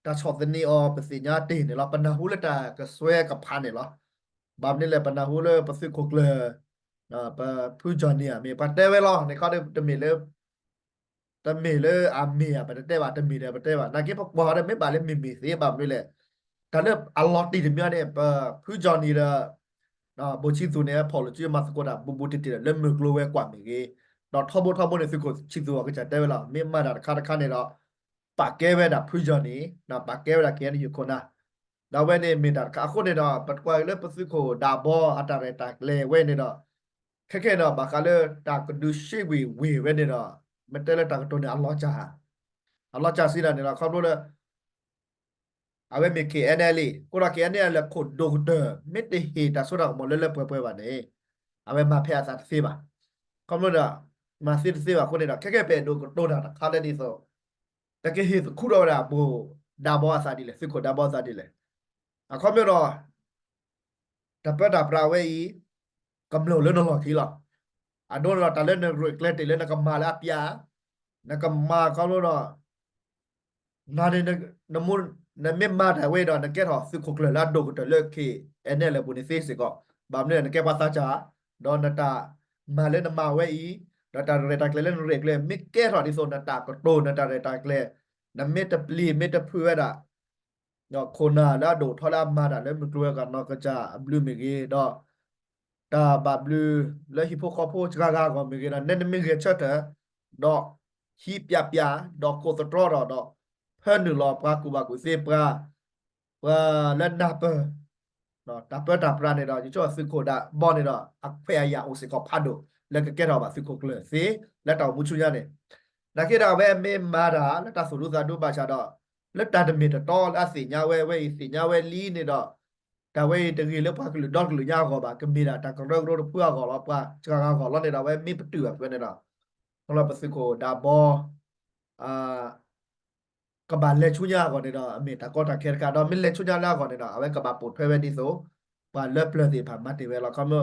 တၢ်ဆီၣ်သနံးအီၤပသ့ၣ်ညါတ့ၢ်န့ၣ်လီၤ. ပနၢ်ဟူလၢတၢ်ကစွဲကဖးန့ၣ်လီၤ. ဘၣ်မနုၤလဲၣ် ပနၢ်ဟူလၢပသုးခိၣ်ကျၢၢ် ပဖုကၠီၣ်နံၤဧါ မ့ၢ်ပှၤတဲဝဲလီၤန့ၣ်ခီဒီး တမ့ၢ်လၢ တမ့ၢ်လၢအမ့ၢ်ဧါ ပတတဲဘၣ် တမ့ၢ်ဒီးပတဲဘၣ် နာ်က့ပကွၢ်ဒီးမ့ၢ်ဘၣ်လၢမ့ၢ်မ့ၢ်သ့ ဘၣ်မနုၤလဲၣ် တၢ်လၢအလီၤတံၢ်တမံၤန့ၣ် ပဖုကၠီၣ်နံၤဒီး ဘိၣ်ဆံသူၣ်န့ၣ် ဖီၣ်လိာ်စုမၤသကိးတၢ်ဘူးဘူးတံၢ်တံၢ်ဒီး လၢမုၢ်ကျိၤဝဲၤကွာ်မ့ၢ်ဂ့ၤ, ဒီးထီဘိထီဘိန့ၣ် သုးခိၣ်ဆံသူၣ်အကစၢ်တဲဝဲလီၤ မ့ၢ်မၤတၢ်တခါတခါန့ၣ်ဒီး ပာ်ကဲဝဲဒၣ်ဖုကၠီၣ်နံၤ ဒီးပာ်ကဲဝဲဒၣ် K N U ခိၣ်နၢ် ဒီးအဝဲန့ၣ်မ့ၢ်တၢ်တခါအဃိန့ၣ်ဒီး ပကွၢ်လၢပသုးခိၣ်ဒးဘီအတၢ်ရဲၣ်တၢ်ကျဲၤဝဲန့ၣ်ဒီး ခဲခဲဒီး ဘၣ်ဃးလၢတၢ်ကဒုးဆှံဝ့ၢ်ဝ့ၢ်ဝဲန့ၣ်ဒီး မ့ၢ်တဲလၢတၢ်ကတိၤန့ၣ် အလီၤစၢ် အလီၤစၢ်စံးဒၣ်န့ၣ်ဒီး ခီဖျိလၢ အဝဲမ့ၢ် K N L A အဃိဒီး K N L A ခိၣ်ဒိၣ်ကတၢၢ် မ့ၢ်တဟ့ၣ်တၢ်စိတၢ်ကမီၤလၢလၢပှဲၤပှဲၤဘၣ်န့ၣ် အဝဲမၤဖဲအသးတသ့ဘၣ်. ခီဖျိဒီး မၤသ့တသ့ဘၣ်အဃိန့ၣ်ဒီး ခဲကဲပအဲၣ်ဒိးကတိၤတၢ်တခါလၢဒ်သိး ပကဟ့ၣ်သခူထီၣ်ဝဲဒၣ်ဘိၣ်ဒးဘီအသးဒ်လဲၣ် သုးခိၣ်ဒးဘီအသးဒ်လဲၣ်. အခီပညီဒီး တၢ်ပၢတၢ်ပြးဝဲအံၤ ကမျၢၢ်လၢနလီၢ်ခံလီၤ. အဒိန့ၣ်ဒီး တၢ်လၢနရဲၣ်ကျဲၤတ့ၢ်လၢနကမၤလၢအပျၢ် နကမၤခီဖျိဒီး နန့ၣ် နမူ နမ့ၢ်မၤတၢ်ဝဲဒီး နကဲထီၣ်သုးခိၣ်ကျၢၢ်လၢအဒိၣ်ကတၢၢ်လၢ K N L A အပူၤန့ၣ်သ့စ့ၢ်ကီး, ဘၣ်မနုၤလဲၣ် နကဲပှၤသးစၢ်, ဒီးနတၢ်မၤလၢနမၤဝဲအံၤ, ဒီးတၢ်ရဲၣ်တၢ်ကျဲၤလၢနရဲၣ်ကျဲၤ မ့ၢ်ကဲထီၣ်ဒ်သိး နတၢ်ကတိၤ နတၢ်ရဲၣ်တၢ်ကျဲၤ, နမ့ၢ်တပျံၤမ့ၢ်တဖုးဝဲဒၣ် ဒီးခိၣ်နၢ်လၢအဒိၣ်ထီၣ်လၢအမၤတၢ်လၢမုၢ်ကျိၤဝဲၤကွာ်နီၢ်ကစၢ်အဘျုးမ့ၢ်ဂ့ၤ, ဒီးတၢ်ဘၣ်ဘျုးလၢဟံၣ်ဖိဃီဖိစှၤဂၤအဂီၢ်မ့ၢ်ဂ့ၤဒီး နဲနမ့ၢ်ဂဲၤဆၢထၢၣ်, ဒီးဟံးပျၢ်ပျၢ်, ဒီးကိးသတြီထီၣ်ဒီး ဖၢနုာ်လီၤပှၤကူၣ်ဘၣ်ကူၣ်သ့ပှၤ, ပှၤလၢနၢ်ပၢၢ် တၢ်ပၢတၢ်ပြးန့ၣ်ဒီး ယဆိသုးခိၣ်ဒးဘီန့ၣ်ဒီး အခွဲးအယာ်အိၣ်စ့ၢ်ကီးဖးဒိၣ် လၢကကဲထီၣ်ဘၣ်သုးခိၣ်ကျၢၢ်သ့ လၢတၢ်အိၣ်မူဆူညါန့ၣ်, နာ်က့ဒီးအဝဲမ့ၢ်မၤတၢ်လၢတၢ်သူၣ်ဒူသးဒူဘၣ်ဆၣ်ဒီး လၢတၢ်တမ့ၢ်တတီလၢအသ့ၣ်ညါဝဲ ဝဲအံၤသ့ၣ်ညါဝဲလံန့ၣ်ဒီး တၢ်ဝဲအံၤတဂ့ၤလၢပှၤကလုာ်ဒီကလုာ်ညါအဂီၢ်ဘၣ်, ကမ့ၢ်ဒၣ်တၢ်ကရၢကရိတဖုအဂီၢ်လီၤ, ပှၤစှၤဂၤအဂီၢ်လီၤန့ၣ်ဒီး အဝဲမ့ၢ်ပတုာ်ဘၣ်ဖဲန့ၣ်ဒီး ခီဖျိပသုးခိၣ်ဒးဘီ ကဘၣ်လဲၤဆူညါအဂီၢ်န့ၣ်ဒီး အမ့ၢ်တၢ်ကီတၢ်ခဲတခါ, ဒီးမ့ၢ်လဲၤဆူညါလၢအဂီၢ်န့ၣ်ဒီး အဝဲကဘၣ်ပိာ်ထွဲဝဲဒ်သိး ပှၤလၢပျၢၤသ့ၣ်တဖၣ်မၤတ့ၢ်ဝဲလီၤ. ခီဖျိ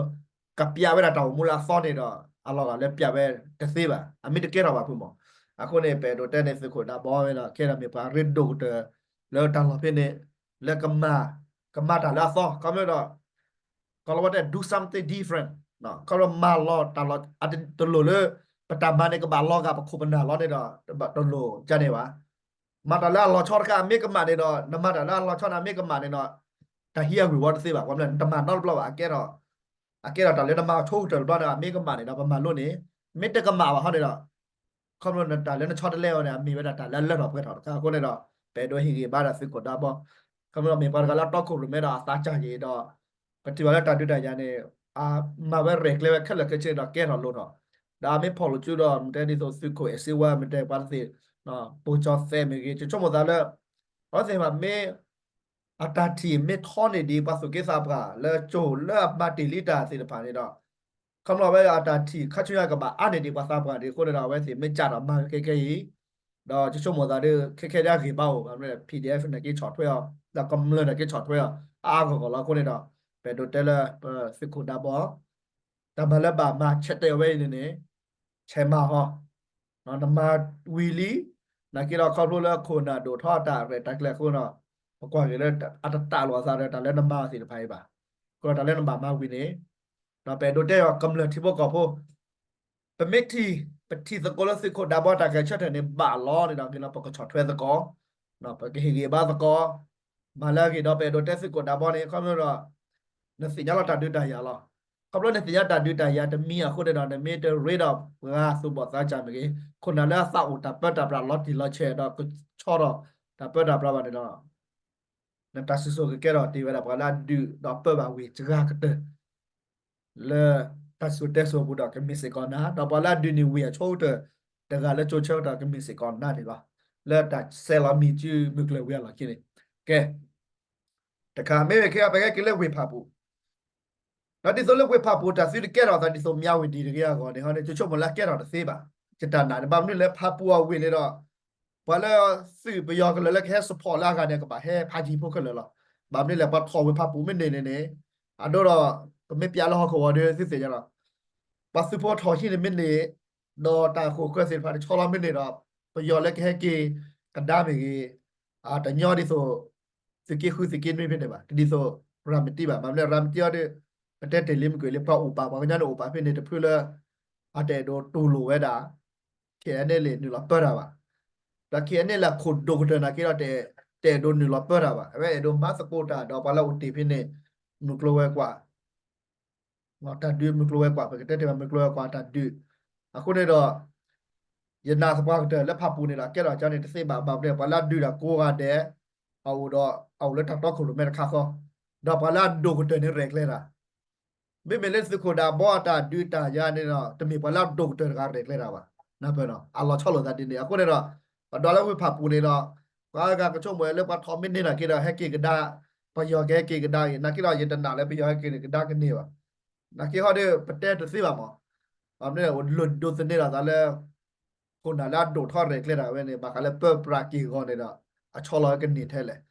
ကပျးဝဲဒၣ်တၢ်အိၣ်မူလၢအသီန့ၣ်ဒီး အလီၤဂာ်လၢပျးဝဲတသ့ဘၣ်, အမ့ၢ်တကဲထီၣ်ဘၣ်ဖုမး. အဃိန့ၣ် ပအဲၣ်ဒိးတဲန့ၣ် သုးခိၣ်ဒးဘီဝဲဒီး ခဲဒီးမ့ၢ်ပှၤရ့ဒိၣ်ကတၢၢ် လၢတၢ်လီၢ်ဖဲန့ၣ် လၢကမၤ ကမၤတၢ်လၢအသီ, ခီဖျိဒီး ကီၤလၤဝါတဲ do something different, ခီဖျိမၤလီၤတၢ်လီၤ, တလိၣ်လၢ ပတၢ်မၤန့ၣ် ကဘၣ်လီၤဂာ်ပခိၣ်ပနၢ်လီၤန့ၣ်ဒီး တလိၣ်ကန့ၣ်ဘၣ်. မၤတၢ်လၢအလီၤဆီတခါ အမ့ၢ်ကမၣ်န့ၣ်ဒီး နမၤတၢ်လၢအလီၤဆီန့ၣ် အမ့ၢ်ကမၣ်န့ၣ်ဒီး တၢ်ဟံးအဂ့ၢ်ဝီတသ့ဘၣ်, ခီဖျိနတမၤနီတဘျီဘၣ်, အကဲထီၣ် အကဲထီၣ်တၢ်လၢနမၤဆိကတၢၢ်တဘျီန့ၣ် အမ့ၢ်ကမၣ်န့ၣ်ဒီး ပမၤလိန့ၣ် မ့ၢ်တကမၣ်ဘၣ်ဟီန့ၣ်ဒီး ခီဖျိနတၢ်လၢနဆီတလဲအီၤန့ၣ် အမ့ၢ်ဝဲဒၣ်တၢ်လၢအလၢထီၣ်ပှဲၤထီၣ်တခါအဃိန့ၣ်ဒီး ပအဲၣ်ဒိးဟ့ၣ်ဂံၢ်ဘါဒၣ်သုးခိၣ်ဒးဘီ, ခီဖျိမ့ၢ်ပှၤတဂၤလၢအတီခိၣ်ရိၣ်မဲဒီးအသးစၢ်က့ၤဒီး ပထံၣ်ဘၣ်လၢတၢ်ဒုးတၢ်ယၤန့ၣ် အမၤဝဲရဲၣ်ကျဲၤဝဲခဲလၢာ်ခဲဆ့န့ၣ်ဒီးကဲထီၣ်လိၣ်ထီၣ်, ဒီးအမ့ၢ်ဖီၣ်လိာ်စုဒီး မ့ၢ်တဲဒ်သိးသုးခိၣ်အဲၣ်စ့ဝါ မ့ၢ်တဲပှၤတသ့ၣ် ပိၢ်ကၠီသဲးမ့ၢ်ဂ့ၤ ကဆိကမိၣ်သးလၢ အဝဲသ့ၣ်တဖၣ်မ့ၢ် အတၢ်ထံၣ်မ့ၢ်ထီန့ၢ်ဒံးပှၤသူၣ်က့သးပှၢ်လၢကၠိလၢအမၤတ့ၢ်လံတၢ်သ့ၣ်တဖၣ်န့ၣ်ဒီး ခီဖျိဝဲအတၢ်ထံၣ်ခါဆူညါကဘၣ်အါန့ၢ်ဒံးပှၤသးပှၢ်ဒံးအဃိန့ၣ်ဒီး အဝဲသ့ၣ်မ့ၢ်ကးထီၣ်မၤကဲခဲအံၤ ဒီးယဆိကမိၣ်သးဒီး ခဲခဲဒၣ်ဂ့ၤဘၣ်အိၣ် ဘၣ်မနုၤလဲၣ် PDF န့ၣ်က့ဆီၣ်ထွဲအီၤ ဒီးကမျၢၢ်န့ၣ်က့ဆီၣ်ထွဲအီၤ အါအါဂီၢ်ဂီၢ်လီၤအဃိန့ၣ်ဒီး ပအဲၣ်ဒိးတဲလၢပသုးခိၣ်ဒးဘီ တၢ်မၤလၢဘၣ်မၤဆဲးတဲာ်အဝဲအံၤန့ၣ်န့ၣ် ဆဲးမၤဟီ နမၤဝံၤလံ နာ်က့ဒီးခီဖျိလၢခိၣ်နၢ်ဒိၣ်ထီၣ်တၢ်ရဲၣ်တၢ်ကျဲၤအဃိန့ၣ်ဒီး ပကွၢ်က့ၤလၢအတတးလိာ်အသးဒီးတၢ်လၢနမၤသ့ၣ်တဖၣ်အံၤဘၣ်. အဃိဒီးတၢ်လၢနဘၣ်မၤဝံၤန့ၣ် ဒီးပအဲၣ်ဒိးတဲအီၤကမျၢၢ်ထံဖိကီၢ်ဖိ ပမ့ၢ်ထံၣ် ပထံၣ်သကိးလၢသုးခိၣ်ဒးဘီတၢ်ဂဲၤဆၢထၢၣ်န့ၣ်ဘၣ်လီၤန့ၣ်ဒီး က့ၤလီၤပကဆီၣ်ထွဲသကိး ပကဟ့ၣ်ဂံၢ်ဘါသကိး မၤလၢအဂ့ၤဒီးပအဲၣ်ဒိးတဲသုးခိၣ်ဒးဘီန့ၣ် ခီဖျိဒီး နသ့ၣ်ညါလီၤတၢ်ဒုးတၢ်ယၤလီၤ. ခီဖျိနသ့ၣ်ညါတၢ်ဒုးတၢ်ယၤတမံၤအဃိန့ၣ်ဒီး နမ့ၢ်တရ့ဒီးပှၤသူၣ်ဘီၣ်သးစၢ်မ့ၢ်ဂ့ၤ ခိၣ်နၢ်လၢအသးအိၣ်တၢ်ပၢတၢ်ပြးလီၤတံၢ်လီၤဆဲးဒီးကဆီထီၣ်တၢ်ပၢတၢ်ပြးဘၣ်န့ၣ်ဒီး နတၢ်စံၣ်စိၤကကဲထီၣ်တ့ၢ်ဝဲဒၣ်ပှၤလၢအဒုးဒီးပၢဘၣ်ဝ့ၢ်စှၤကတၢၢ် လၢတၢ်စံၣ်စိၤတဲစိၤအပူၤဒီးကမ့ၢ်စ့ၢ်ကီးနၤ ဒီးပှၤလၢအဒုးန့ၣ်ဝ့ၢ်အဆိကတၢၢ် တဂၤလၢကၠိဆၢကတီၢ်ကမ့ၢ်စ့ၢ်ကီးနၤန့ၣ်လီၤ. လၢတၢ်ဆဲးလီၤမံၤစုမုၢ်ကျၢၢ်ဝံၤအလီၢ်ခံန့ၣ် ကဲ တခါမ့ၢ်ဝဲခဲအံၤပဟဲက့ၤလၢဝ့ၢ်ဖၣ်ပူၤ ဒီးဒ်သိးလၢဝ့ၢ်ဖၣ်ပူၤတၢ်သုတကဲထီၣ်သးဒ်သိးမၠးဝတံၤတဂ့ၤအဂီၢ်န့ၣ် ဟီန့ၣ် ယဆိကမိၣ်လၢအကဲထီၣ်တသ့ဘၣ်. ယတၢ်နာ်န့ၣ် ဘၣ်မနုၤလဲၣ် ဖၣ်ပူၤအဝ့ၢ်န့ၣ်ဒီး ပှၤလၢသုးပယီၤကလၢာ်လၢကဟဲ support လၢအဂၤန့ၣ် ကဘၣ်ဟဲဖးယံၤဖိခဲလၢာ်လီၤ. ဘၣ်မနုၤလဲၣ် ပှၤထီၣ်ဝ့ၢ်ဖၣ်ပူၤမ့ၢ်န့ၢ်န့ၣ်န့ၣ် အဒိဒီး ပမ့ၢ်ပျးလၢဟီၣ်ခိၣ်ဝီၤဒီးသုသ့ၣ်ညါလီၤ. ပှၤသုးဖိထီၣ်ဟံၣ်န့ၣ်မ့ၢ်န့ၢ် ဒီးတၢ်ဃိၣ်ဃၢသ့ၣ်တဖၣ်န့ၣ်ဆီလီၤမ့ၢ်န့ၢ်ဒီး ပယီၤလၢကဟဲက့ၤကဒါမ့ၢ်ဂ့ၤ တညီဒ်သိး သုးက့ဃုသုးက့နွံဖဲန့ၣ်ဘၣ် တဒ်သိး ရၤမတံဘၣ်. ဘၣ်မနုၤလဲၣ် ရၤမတံအီၤဒီး ပတဲတ့ၢ်လံမုၢ်ကွံာ်လံ ပှၤအိၣ်ပာ် ပှၤကညီန့ၣ်အိၣ်ပာ်ဖဲန့ၣ်တဖုလၢ အတအဲၣ်ဒိးတူၢ်လိာ်ဝဲဒၣ် KNLA နုာ်လီၤပၢတၢ်ဘၣ်. ဒီး KNLA အခိၣ်ဒိၣ်ကတၢၢ်နာ်က့ဒီး တအဲၣ်ဒိးနုာ်လီၤပၢတၢ်ဘၣ်. အဝဲအဲၣ်ဒိးမၤသကိးတၢ်ဒီးပှၤလၢအိၣ်တ့ၢ်ဖဲန့ၣ် မုၢ်ကျိၤဝဲၤကွာ် တၢ်ဒုးမုၢ်ကျိၤဝဲၤကွာ် ပကတဲတ့ၢ်ဘၣ်မုၢ်ကျိၤဝဲၤကွာ်တၢ်ဒုး အဃိန့ၣ်ဒီး ယနာ်သပှၢ်ကတၢၢ်လၢဖၣ်ပူၤန့ၣ်ဒီး ကဲထီၣ်ကၠီန့ၣ်တသ့ဘၣ် ဘၣ်မနုၤ ပှၤလၢအဒုးတၢ်ကိးဂၤဒဲး အအိၣ်ဒီး အအိၣ်လၢတၢ်တီခိၣ်ရိၣ်မဲတခါဃီ ဒီးပှၤလၢအဒိၣ်ကတၢၢ်န့ၣ်ရဲၣ်ကျဲၤတၢ် မ့မ့ၢ်လၢသုးခိၣ်ဒးဘီအတၢ်ဒုးတၢ်ယၤန့ၣ်ဒီး တမ့ၢ်ပှၤလၢအဒိၣ်ကတၢၢ်တဂၤရဲၣ်ကျဲၤတၢ်ဘၣ်. အလီၤဆီလိာ်သးဒ်န့ၣ် အဃိန့ၣ်ဒီး ပဒီးလၢဝ့ၢ်ဖၣ်ပူၤန့ၣ်ဒီး ပှၤဂၤကဆိကမိၣ်လၢပှၤထီၣ်မ့ၢ်န့ၢ်နာ်က့ဒီး ဟဲက့ၤကဒါ ပယီၤကဟဲက့ၤကဒါအံၤ နာ်က့ဒီး ယတနာ်လၢပယီၤဟဲက့ၤကဒါကန့ၢ်ဘၣ်. နာ်က့ဟီဒီး ပတဲတသ့ဘၣ်မး ဘၣ်မနုၤလဲၣ် အိၣ်လိၣ်ဒိးသန့ၤလီၤသးလၢ ခိၣ်နၢ်လၢအဒိၣ်ထီၣ်ရဲၣ်ကျဲၤတၢ်ဝဲန့ၣ် ဘၣ်ဃးလၢပၢပြးက့ၢ်ဂီၤန့ၣ်ဒီး အဆီလီၤကန့ၢ်ထဲလဲၣ်,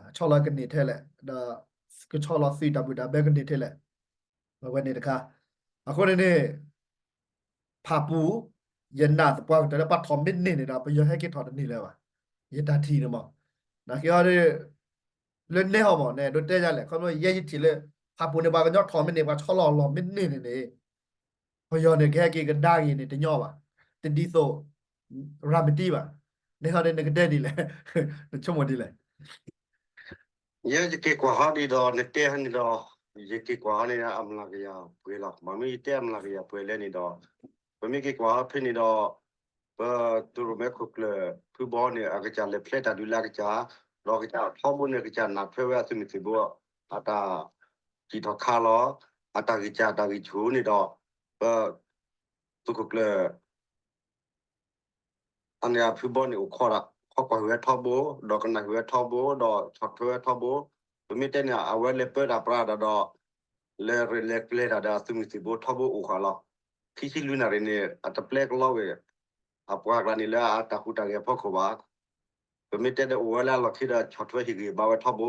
အဆီလီၤကန့ၢ်ထဲလဲၣ်, ဒီးကဆီလီၤသုးတၢ်ဘုၣ်တၢ်ဘၢကန့ၢ်ထဲလဲၣ်, အဝဲန့ၣ်တခါ. အဃိန့ၣ်န့ၣ် ဖၣ်ပူၤ ယနာ်သပှၢ်ကတၢၢ်လၢပှၤထီၣ်မ့ၢ်န့ၢ်န့ၣ်ဒီး ပယီၤဟဲက့ၤထီၣ်တန့ၢ်လၢၤဘၣ်. ယတၢ်ထံၣ်န့ၣ်မး, နာ်က့ဟီဒီး လၢန့ၣ်ဟီမး နဒိးတဲယၤလဲၣ် ခီဖျိယဲယထံၣ်လၢ ဖၣ်ပူၤန့ၣ် ပှၤကညီထီၣ်မ့ၢ်န့ၢ် ပှၤဆီလီၤအလီၢ်မ့ၢ်န့ၢ်န့ၣ်န့ၣ် ပယီၤန့ၣ် ကဟဲက့ၤကဒါက့ၤန့ၣ်တညီဘၣ်. တဒ်သိး ရၤမတံဘၣ်. န့ၣ်ဟီန့ၣ် နကတဲဒ်လဲၣ်, နဆိကမိၣ်ဒ်လဲၣ်. ယဲယက့ၤကွၢ်ဟီဒ်ဒီး နတဲဟီန့ၣ်ဒီး ယက့ၤကွၢ်ဟီန့ၣ် အမျးကယၤပှဲၤလီၤ. မ့မ့ၢ်ယတဲအမျးကယၤပှဲၤလဲၣ်န့ၣ်ဒီး ပမ့ၢ်က့ၤကွၢ်ဟီဖဲန့ၣ်ဒီး ပသုးရိၣ်မဲခိၣ်ကျၢၢ်ဖုဘီန့ၣ် အကစၢ်လဲၤဖျဲတၢ်ဒုးလၢအကစၢ်, ဒီးကစၢ်ထီဘိန့ၣ် ကစၢ်နၢ်ထွဲဝဲအသုးမုၢ်သံၣ်ဘိ အတၢ်စံၣ်ထီၣ်ခါလီၤ, အတၢ်ဂံၢ်စၢ်တၢ်ဂံၢ်ဆူၣ်န့ၣ်ဒီး ပသုးခိၣ်ကျၢၢ် အန့ၣ်အဖုဘီန့ၣ်အိၣ်ခိးတၢ် ခိးကွၢ်ဃုာ်ဝဲထီဘိ, ဒီးကနၣ်ဃုာ်ဝဲထီဘိ, ဒီးဆီၣ်ထွဲဝဲထီဘိ, ပမ့ၢ်တဲန့ၣ် အဝဲလဲၤပၢတၢ်ပြးဒီး လဲၤရဲၣ်လဲၤကျဲၤတၢ်ဒီးအသုးမုၢ်သံၣ်ဘိထီဘိအိၣ်ဃာ်လီၤ. ခံဆံလွံၢ်နၣ်ရံၣ်န့ၣ် အတပျဲကလီဝဲ အပှၤကျါန့ၣ်လၢအတၢ်ဟူးတၢ်ဂဲၤဖီခိၣ်ဘၣ်. ပမ့ၢ်တဲဒီးအိၣ်ဝဲလၢအလီၢ်ခံဒီး ဆီၣ်ထွဲဟ့ၣ်ဂံၢ်ဘါဝဲထီဘိ,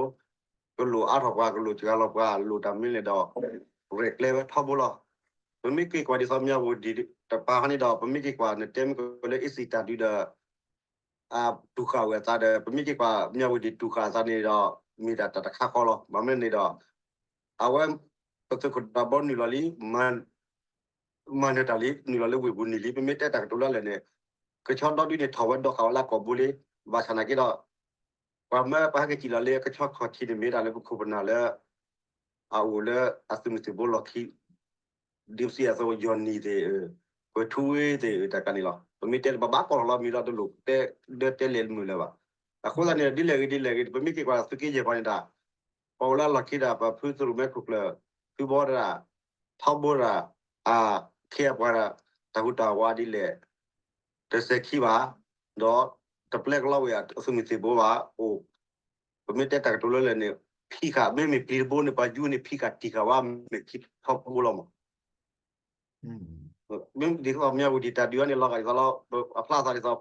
ကလိၣ်အါထီၣ်ပှၤ ကလိၣ်စှၤလီၤပှၤ လိၣ်တၢ်မနုၤလဲၣ်ဒီး ရဲၣ်ကျဲၤဝဲထီဘိလီၤ. ပမ့ၢ်က့ၤကွၢ်ဒ်သိးမၠးဝတံၤတပၤဟီန့ၣ်ဒီး ပမ့ၢ်က့ၤကွၢ် နတဲမ့ၢ်ကလၢအ့စံၣ်တၢ်ဒုးဒီး အတူၢ်ဃာ်ဝဲအသးဒီး ပမ့ၢ်က့ၤကွၢ်မၠးဝတံၤတူၢ်ဃာ်အသးန့ၣ်ဒီး မ့ၢ်ဒၣ်တၢ်တခါဃီလီၤ. ဘၣ်မနုၤန့ၣ်ဒီး အဝဲ ပသုးခိၣ်ဒးဘီနုာ်လီၤလံ မၤနၢၤတၢ်လံ နုာ်လီၤလၢဝ့ၢ်ပူၤန့ၣ်လံ. ပမ့ၢ်တဲတၢ်ကတိၤလၢလဲၣ်န့ၣ် ကဆီဒီဒုန့ၣ် ထီၣ်ဝဲဒီးဃာ်ဝဲလၢအကိာ်ဘိလံ. ဘၣ်ဆၣ်နာ်က့ဒီး ပှၤမၢပှၤဟဲက့ၤစံၣ်လီၤလၢကဆီခီၣ်ထံးန့ၣ် မ့ၢ်ဒၣ်လၢပခိၣ်ပနၢ်လၢ အအိၣ်လၢအသုးမုၢ်သံၣ်ဘိလီၢ်ခံ ဒ်ပစံးအသိး ယီၢ်နံၣ်သ့ၣ် ပှဲၤထူဝ့သ့ၣ် တၢ်ကါန့ၣ်လီၤ. ပမ့ၢ်တဲတဘၣ်ဘၣ်ကီၢ်လီၤမ့ၢ်လီၤ တလိၣ်တဲဒၢတဲလဲၤမုာ်လၢၤဘၣ်. အဃိသတးန့ၣ် ဒ်လဲၣ်ဂ့ၤဒ်လဲၣ်ဂ့ၤ ပမ့ၢ်က့ၤကွၢ်သုးက့ယဲၢ်ပှၤန့ၣ်တၢ် ပှၤအိၣ်လၢအလီၢ်ခံတၢ် ပဖုသုးရိၣ်မဲခိၣ်ကျၢၢ် ဖုဘီတၢ် ထီဘိတၢ် အခ့အပှၤ တၢ်ဟူးတၢ်ဝးဒ်လဲၣ် တစဲးခံဘၣ် ဒီးတပျဲကလီဝဲအသုးမုၢ်သံၣ်ဘိဘၣ် အိၣ် ပမ့ၢ်တဲတၢ်ကတိၤလၢလဲၣ်န့ၣ် ဖံးဃာ် မ့မ့ၢ်ပျံၤတဘိန့ၣ် ပှၤယူန့ၣ် ဖံးဃာ်တံၢ်ဃာ်ဝဲ မဲာ်ခံထီဘိလီၤမး. မ့ၢ်ဒ်သိးမၠၣ်ဝတံၤတၢ်ဒုးအီၤန့ၣ် လီၤဂာ်ဒ်သိးလီၤ အဖျါသးဒ်သိး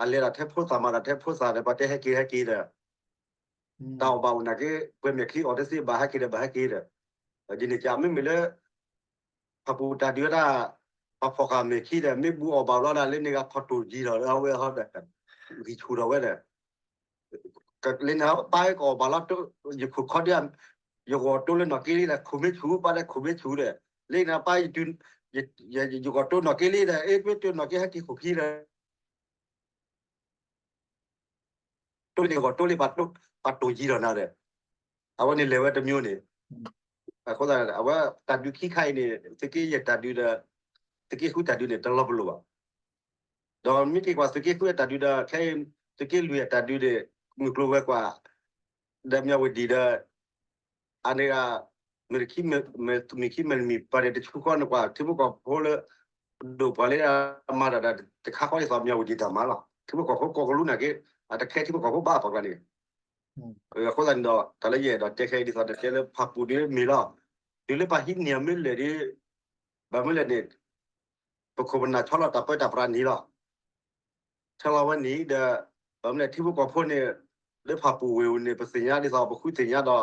အလဲၤဒၣ်ထဲဖိသၣ်မၤတၢ်ထဲဖိသၣ်ဒီး ပှၤတဲဟဲက့ၤဟဲက့ၤဒီး တၢ်အီၣ်ဘၣ်အိၣ်နာ်က့ ပှဲၤမဲာ်ချံအီၣ်တသ့ဘၣ်ဟဲက့ၤဒီး ဘၣ်ဟဲက့ၤဒီး ဒ်န့ၣ်ကမ့မ့ၢ်လၢ ဖၣ်ပူၤတၢ်ဒုးဝဲဒၣ် ပှၤဖီၣ်ဃာ်မဲာ်ချံဒီး မ့ၢ်ဘူးအီၣ်ဘၣ်ဘျီဒီး လၢန့ၣ်ဂၤခီၣ်တိၢ်ယံၤလီၤ အဝဲဟီဒီး ဂံၢ်ဆူၣ်ထီၣ်ဝဲဒီး လၢန့ၣ် ပၢ်ကီၢ်အီၣ်ဘၣ်လီၤ ယခိၣ်ခီဒံး ယဂီၢ်တိလၢနီၢ်က့လံဒီး ခိၣ်မ့ၢ်ဆူၣ် ပၢ်ဒီးခိၣ်မ့ၢ်ဆူၣ်ဒီး လၢန့ၣ် ပၢ် ယဂီၢ်တိနီၢ်က့လံဒီး အ့ၣ် ပၢ်တိနီၢ်က့ဟဲက့ၤခိၣ်ခံဒီး တိလံဂီၢ်တိလံ ပှၤတိၢ်ယံၤဒီးနၤဒီး အဝဲန့ၣ်လဲၤဝဲတမျိုးန့ၣ် အဃိသတး အဝဲတၢ်ဒုးခံခါအံၤန့ၣ် သုးက့ယဲၢ်တၢ်ဒုးဒီး သုးက့ဃုတၢ်ဒုးန့ၣ် တလီၤပလိာ်ဘၣ်. ဒီးမ့ၢ်က့ၤကွၢ်သုးက့ဃုအတၢ်ဒုးဒီး ခဲအံၤ သုးက့လွံၢ်အတၢ်ဒုးန့ၣ် မုၢ်ကျိၤဝဲၤကွာ် ဒီးမၠၣ်ဝတံၤဒီး အန့ၣ်ဂ့ၤ မ့ၢ်ခံမ့ၢ်တမံၤ ပှၤန့ၣ်တဆူဃီန့ၣ်ကွၢ် ထံဖိကီၢ်ဖိလၢ ပဒိၣ်ပှၤလၢအမၤတၢ်တခါဃီဒ်သိးမၠၣ်ဝတံၤတၢ်မၤလီၤ. ထံဖိကီၢ်ဖိကိးကလူးနာ်က့ အတခဲထံဖိကီၢ်ဖိဘၣ်ပှၤကျါန့ၣ် အဃိသတးန့ၣ်ဒီး တၢ်လၢယအဲၣ်ဒိးတဲခဲအံၤဒ်သိး တတဲလၢဖၣ်ပူၤဒ်မ့ၢ်လီၤ. တုၤလၢပှၤဟံးန့ၢ်အမ့ၢ်လဲၣ်ဒ် ဘၣ်မ့ၢ်လဲၣ်န့ၣ် ပခိၣ်ပနၢ်ဆီလီၤတၢ်ပၢတၢ်ပြးန့ၣ်လီၤ. ဆီလီၤဝဲန့ၣ်ဒီး ဘၣ်မ့ၢ်လဲၣ်ထံဖိကီၢ်ဖိန့ၣ် လၢဖၣ်ပူၤဝ့ၢ်န့ၣ် ပသ့ၣ်ညါဒ်သိး ပဃုသ့ၣ်ညါဒီး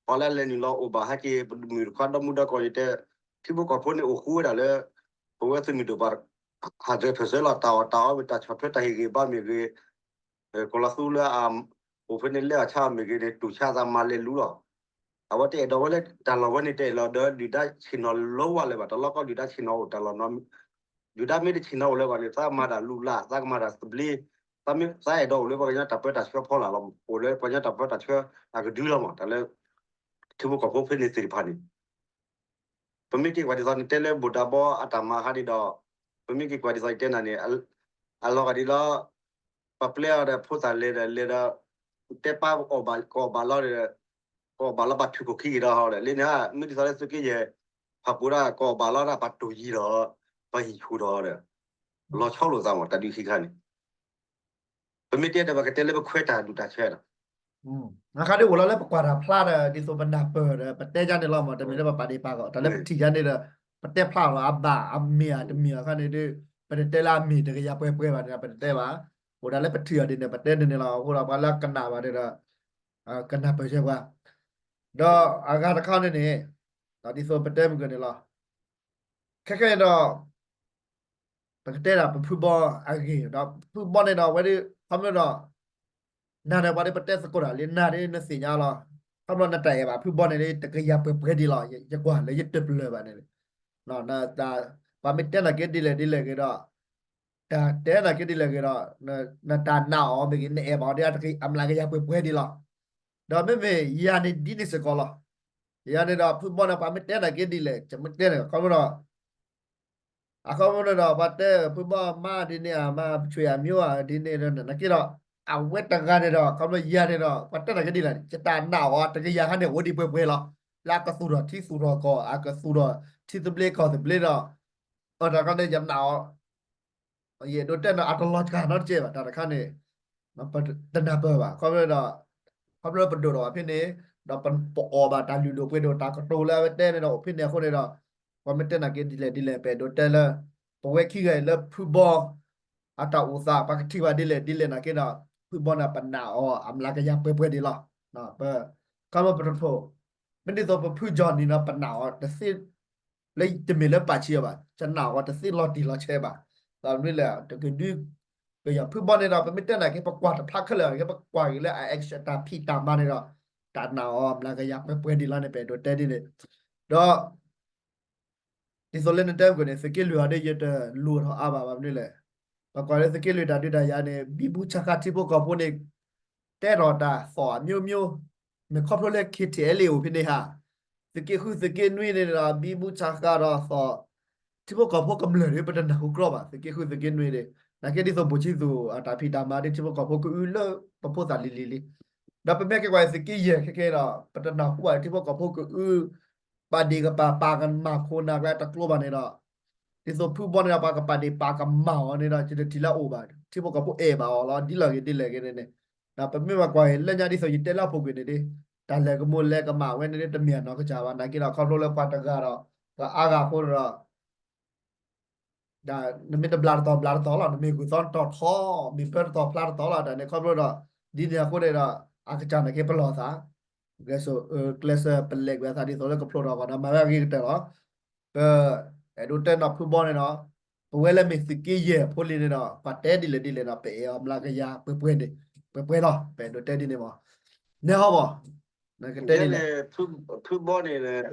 ပှၤလၢအလဲၤနုာ်လီၤအိၣ်ဘၣ်ဟဲက့ၤ ပမုၢ်တခွါဒီမုၢ်ဒီကီၢ်ယတဲ ထံဖိကီၢ်ဖိန့ၣ်အိၣ်ဃူဝဲဒၣ်လၢ ပဝဲသုးမုၢ်ဒိၣ်ပှၤ ဟးဒၢးဖဲးစၢလီၤ တၢ်အီၣ်တၢ်အီမ့ၢ်တၢ်ဆီၣ်ထွဲတၢ်ဟ့ၣ်ဂ့ၤဘါမ့ၢ်ဂ့ၤ ကီၤလီၤသူလၢအ အိၣ်ဖဲန့ၣ်လဲၤအဆါမ့ၢ်ဂ့ၤန့ၣ် တူၢ်ဆါသးမၤလဲၤလူလီၤ. အဝဲတအဲၣ်ဒိးဝဲလၢတၢ်လီၢ်ဝဲန့ၣ် တအဲၣ်လီၤဒီးဒုၣ်ဒါဆ့ၣ်နီၤလီဝဲလၢၤဘၣ် တလီၢ်ကီၢ်ဒုၣ်ဒါဆ့ၣ်နီၤအိၣ်တၢ်လီၢ်နီၤ ဒုၣ်ဒါမ့ၢ်တဆ့ၣ်နီၤအိၣ်လၢၤဘၣ်န့ၣ် သးမၤတၢ်လူလၢ် သးကမၤတၢ်သဘျ့ သးအဲၣ်ဒိးအိၣ်လၢပှၤကညီတၢ်ပၢတၢ်ဆှၢဖီလာ်လီၤ. အိၣ်လၢပှၤကညီတၢ်ပၢတၢ်ဆှၢအကဒုလီၤမး တၢ်လၢ ထံဖိကီၢ်ဖိဖဲန့ၣ်သ့ၣ်တဖၣ်န့ၣ် ပမ့ၢ်က့ၤကွၢ်ဒ်သိးနတဲလၢဘိၣ်တၢ်ဘီအတၢ်မၤဟါန့ၣ်ဒီး ပမ့ၢ်က့ၤကွၢ်ဒ်သိးယတဲနၤန့ၣ် အလီၤဂာ်ဒ်လီၤ ပပျဲအီၤဒီးဖိသၣ်လဲၤဒီးလဲၤဒီး တဲပၢ်အီၣ်ဘၣ် ကအီၣ်ဘၣ်လီၤဒီး ကအီၣ်ဘၣ်လီၤဘၣ်ထုးခိၣ်ခံက့ၤဒီးဟီဒီး လၢန့ၣ် မ့ၢ်ဒ်သိးလၢသုးက့ယဲၢ် ဖၣ်ပူၤဒၣ်ကအီၣ်ဘၣ်လီၤဒၣ်ပှၤတိၢ်ယံၤဒီး ပှၤဟံၣ်ဆူၣ်ဒီးဒီး လီၤဆီလိာ်သးမး တၢ်ဒုးခံခါန့ၣ် ပမ့ၢ်တဲဒီးပကတဲလၢပခွဲးတၢ်ဒုးတၢ်ဆၢဒီး အခါဒ်အိၣ်လီၤလၢပကွၢ်တၢ်ဖျါဒီး ဒ်သိးပနၢ်ပၢၢ်ဒီး ပတဲယါန့ၣ်လီၤမး တမ့ၢ်လၢပပာ်ဒ့ၣ်ပာ်ကီး တၢ်လၢပထံၣ်ယါန့ၣ်ဒီး ပတဲဖျါလီၤ အဘၣ်အမ့ၢ်ဧါတမ့ၢ်အခါန့ၣ်ဒီး ပတတဲလၢအမ့ၢ်တကယၤပှဲၤပှဲၤဘၣ်န့ၣ် ပတတဲဘၣ်. အိၣ်ဒၣ်လၢပထံၣ်အီၤဒ်န့ၣ် ပတဲဒ်န့ၣ်လီၤ. အဃိဒီးပှၤလၢအကနၣ်ဘၣ်န့ၣ်ဒီး ကနၢ်ပၢၢ်ဆၢပှၤ ဒီးအဂၤတခါန့ၣ်န့ၣ် ဒ်သိးပတဲမုၢ်ကန့ၣ်လီၤ. ခဲခဲအံၤဒီး ပကတဲဒၣ်ပဖုဘီအဂ့ၢ်ဒီး ဖုဘီန့ၣ်ဒီး အဝဲဒ် ခီဖျိဒီး နၤဒီးပှၤဒ် ပတဲသကိးတၢ်လံ နၤဒ်နသ့ၣ်ညါလီၤ. ခီဖျိနတၢ်အဲၣ်ဘၣ်ဖုဘီန့ၣ် တကယၤပှဲၤပှဲၤဒ်လီၤ. ယကွၢ်လၢယတပလၢၢ်ဘၣ်န့ၣ် ပှၤမ့ၢ်တဲနၤက့ဒ်လဲၣ်ဒ်လဲၣ်ဂ့ၤဒီး တၢ်တဲနၤက့ဒ်လဲၣ်ဂ့ၤဒီး နတၢ်နာ်အီၤမ့ၢ်ဂ့ၤ နအဲၣ်ဘၣ်အီၤဒ် အမျးကယၤပှဲၤပှဲၤဒ်လီၤ. ဒီးမ့မ့ၢ်ယၤန့ၣ်ဒ်န့ၣ်စ့ၢ်ကီးလီၤ. ယၤန့ၣ်ဒီး ဖုဘီန့ၣ် ပှၤမ့ၢ်တဲနၤက့ဒ်လဲၣ် ယမ့ၢ်တဲန့ၣ် ခီဖျိဒီး အခီဖျိန့ၣ်ဒီး ပှၤတဲဖုဘီမါဒ်န့ၣ် အမါဆွေမျိုး ဒ်န့ၣ် နက့ဒီး အဝဲတဂၤန့ၣ်ဒီး ခီဖျိယၤန့ၣ်ဒီး ပှၤတဲနၤက့ဒ်လဲၣ်န့ၣ် ယတၢ်နာ်အီၤ တကယၤခါန့ၣ် အိၣ်ဒံးပှဲၤပှဲၤလီၤ. လၢအကသူၣ်ထီၣ်ထံသူၣ်ထီၣ်ကီၢ် အကသူၣ်ထီၣ်ထံသဘျ့ကီၢ်သဘျ့ဒီး အတၢ်ခီန့ၣ် ယနာ်အီၤ ယအဲၣ်ဒိးတဲန့ၣ် အတလီၤတၢ်နီတကဲဘၣ် တၢ်တခါန့ၣ် တနၢ်ပၢၢ်ဘၣ် ခီဖျိဒီး ခီဖျိပဒိၣ်ထီၣ်ဘၣ်ဖဲန့ၣ် ဒီးပအိၣ်ဘၣ်တၢ်လုၢ်ဒိၣ်ပှ့ၤဒိၣ် တၢ်ကတိၤလၢအဝဲတဲန့ၣ်ဒီးအိၣ်ဖဲန့ၣ်အဃိန့ၣ်ဒီး ပှၤမ့ၢ်တဲနၤက့ဒ်လဲၣ်ဒ်လဲၣ် ပအဲၣ်ဒိးတဲလၢ ပဝဲခံဂၤအံၤလၢဖုဘီ အတၢ်အိၣ်သး ပှၤကထံၣ်ဘၣ်ဒ်လဲၣ်ဒ်လဲၣ်နာ်က့ဒီး ဖုဘီန့ၣ် ပနာ်အီၤ အမျးကယၤပှဲၤပှဲၤဒ်လီၤ. ခီဖျိပတဖိး မ့ၢ်ဒ်သိးပဖုကၠီၣ်နံၤဒီး ပနာ်အီၤတသ့ လၢတမ့ၢ်လၢပာ်ဆံးအီၤဘၣ် ယနာ်အီၤတသ့လီၤတံၢ်လီၤဆဲးဘၣ်. ဒီးမ့ၢ်လဲၣ် တကဒု ကယီၤဖုဘီန့ၣ်ဒီး ပမ့ၢ်တဲနၤက့ ပကွၢ်တဖျါခဲလၢာ်က့ ပကွၢ်က့ၤလၢအ action တၢ်ဖံးတၢ်မၤန့ၣ်ဒီး တၢ်နာ်အီၤ မျးကယၤပှဲၤပှဲၤဒ်လီၤန့ၣ် ပအဲၣ်ဒိးတဲဒ်န့ၣ် ဒီး ဒ်သိးလၢနတဲမုၢ်ကန့ၣ် သုးက့လွံၢ်အီၤဒီး ယတလူၤထီၣ်အါဘၣ်ဘၣ်မနုၤလဲၣ်. ပကွၢ်လၢသုးက့လွံၢ်တၢ်ဒုးတၢ်ယၤန့ၣ် ဘံဘူဆါဃါထံဖိကီၢ်ဖိန့ၣ် တဲထီၣ်တၢ်သီၣ်အမျိုးမျိုး မ့ၢ်ခီဖျိလၢ KTLA အိၣ်ဖဲန့ၣ်ဧါ, သုးက့ဃုသုးက့နွံန့ၣ်ဒီး ဘံဘူဆါဃါဒီးသီၣ် ထံဖိကီၢ်ဖိကမျၢၢ်ဒီး ပတနၢ်ဟူကြီဘၣ် သုးက့ဃုသုးက့နွံန့ၣ် နာ်က့ဒ်သိးဘိၣ်ဆံသူၣ်အတၢ်ဖံးတၢ်မၤဒီး ထံဖိကီၢ်ဖိကအုလၢပဖိသၣ်လံၤလံၤလံ. ဒီးပမ့ၢ်က့ၤကွၢ်သုးက့ယဲၢ်ခဲကဲဒီး ပတနၢ်ဟူဘၣ် ထံဖိကီၢ်ဖိကအု ပာ်ဒ့ၣ်ကပာ်ပာ်ကမၣ်ခိၣ်နၢ်ကျါတကျိဘၣ်န့ၣ်ဒီး ဒ်သိးဖုဘီန့ၣ်ဒီး ပှၤကပာ်ဒ့ၣ်ပာ်ကမၣ်အီၤန့ၣ်ဒီး ယတထံၣ်လၢအအိၣ်ဘၣ် ထံဖိကီၢ်ဖိအဲၣ်ဘၣ်အီၤလီၤ ဒ်လဲၣ်ဂ့ၤဒ်လဲၣ်ဂ့ၤန့ၣ်န့ၣ် ဒီးပမ့ၢ်ဘၣ်ကွၢ်အံၤ လၢညါဒ်သိးယတဲလၢအပူၤကွံာ်န့ၣ်ဒ် တၢ်လဲၤကမိၣ်လဲၤကမၣ်ဝဲန့ၣ်ဒ် တမ့ၢ်အနီၢ်ကစၢ်ဘၣ် နာ်က့ဒီး ခီဖျိလၢပှၤတဂၤဒီး ပှၤအါဂၤအဃိဒီး ဒီးနမ့ၢ်တဘျးတတီၤဘျးတတီၤလီၤ, နမ့ၢ်ဂုၢ်သီတတီၤထီ, မ့ၢ်ပၢတတီၤဖျါတတီၤလီၤ, တၢ်န့ၣ်ခီဖျိဒီး ဒ်န့ၣ်အဃိန့ၣ်ဒီး အကစၢ်နာ်က့ပလီၢ်သး ကျဲးစၢး ကျဲးစၢးပလဲၤကွံာ်အသးဒ်သိးလၢကဖျိးထီၣ်ကီးဒီး မၤဝဲအဂ့ၤကတၢၢ်လီၤ. ပအဲၣ်ဒိးတဲနီၢ်ဖုဘီန့ၣ်ဒီး ပဝဲလၢမ့ၢ်သုးက့ယဲၢ်ဖိလံန့ၣ်ဒီး ပှၤတဲဒ်လဲၣ်ဒ်လဲၣ်ဒီး ပအဲၣ်အီၤမျးကယၤပှဲၤပှဲၤန့ၣ် ပှဲၤပှဲၤလီၤ. ပအဲၣ်ဒိးတဲဒ်န့ၣ်မး, နဲဟီမး, နကတဲဒ်လဲၣ်. ဖုဘီန့ၣ်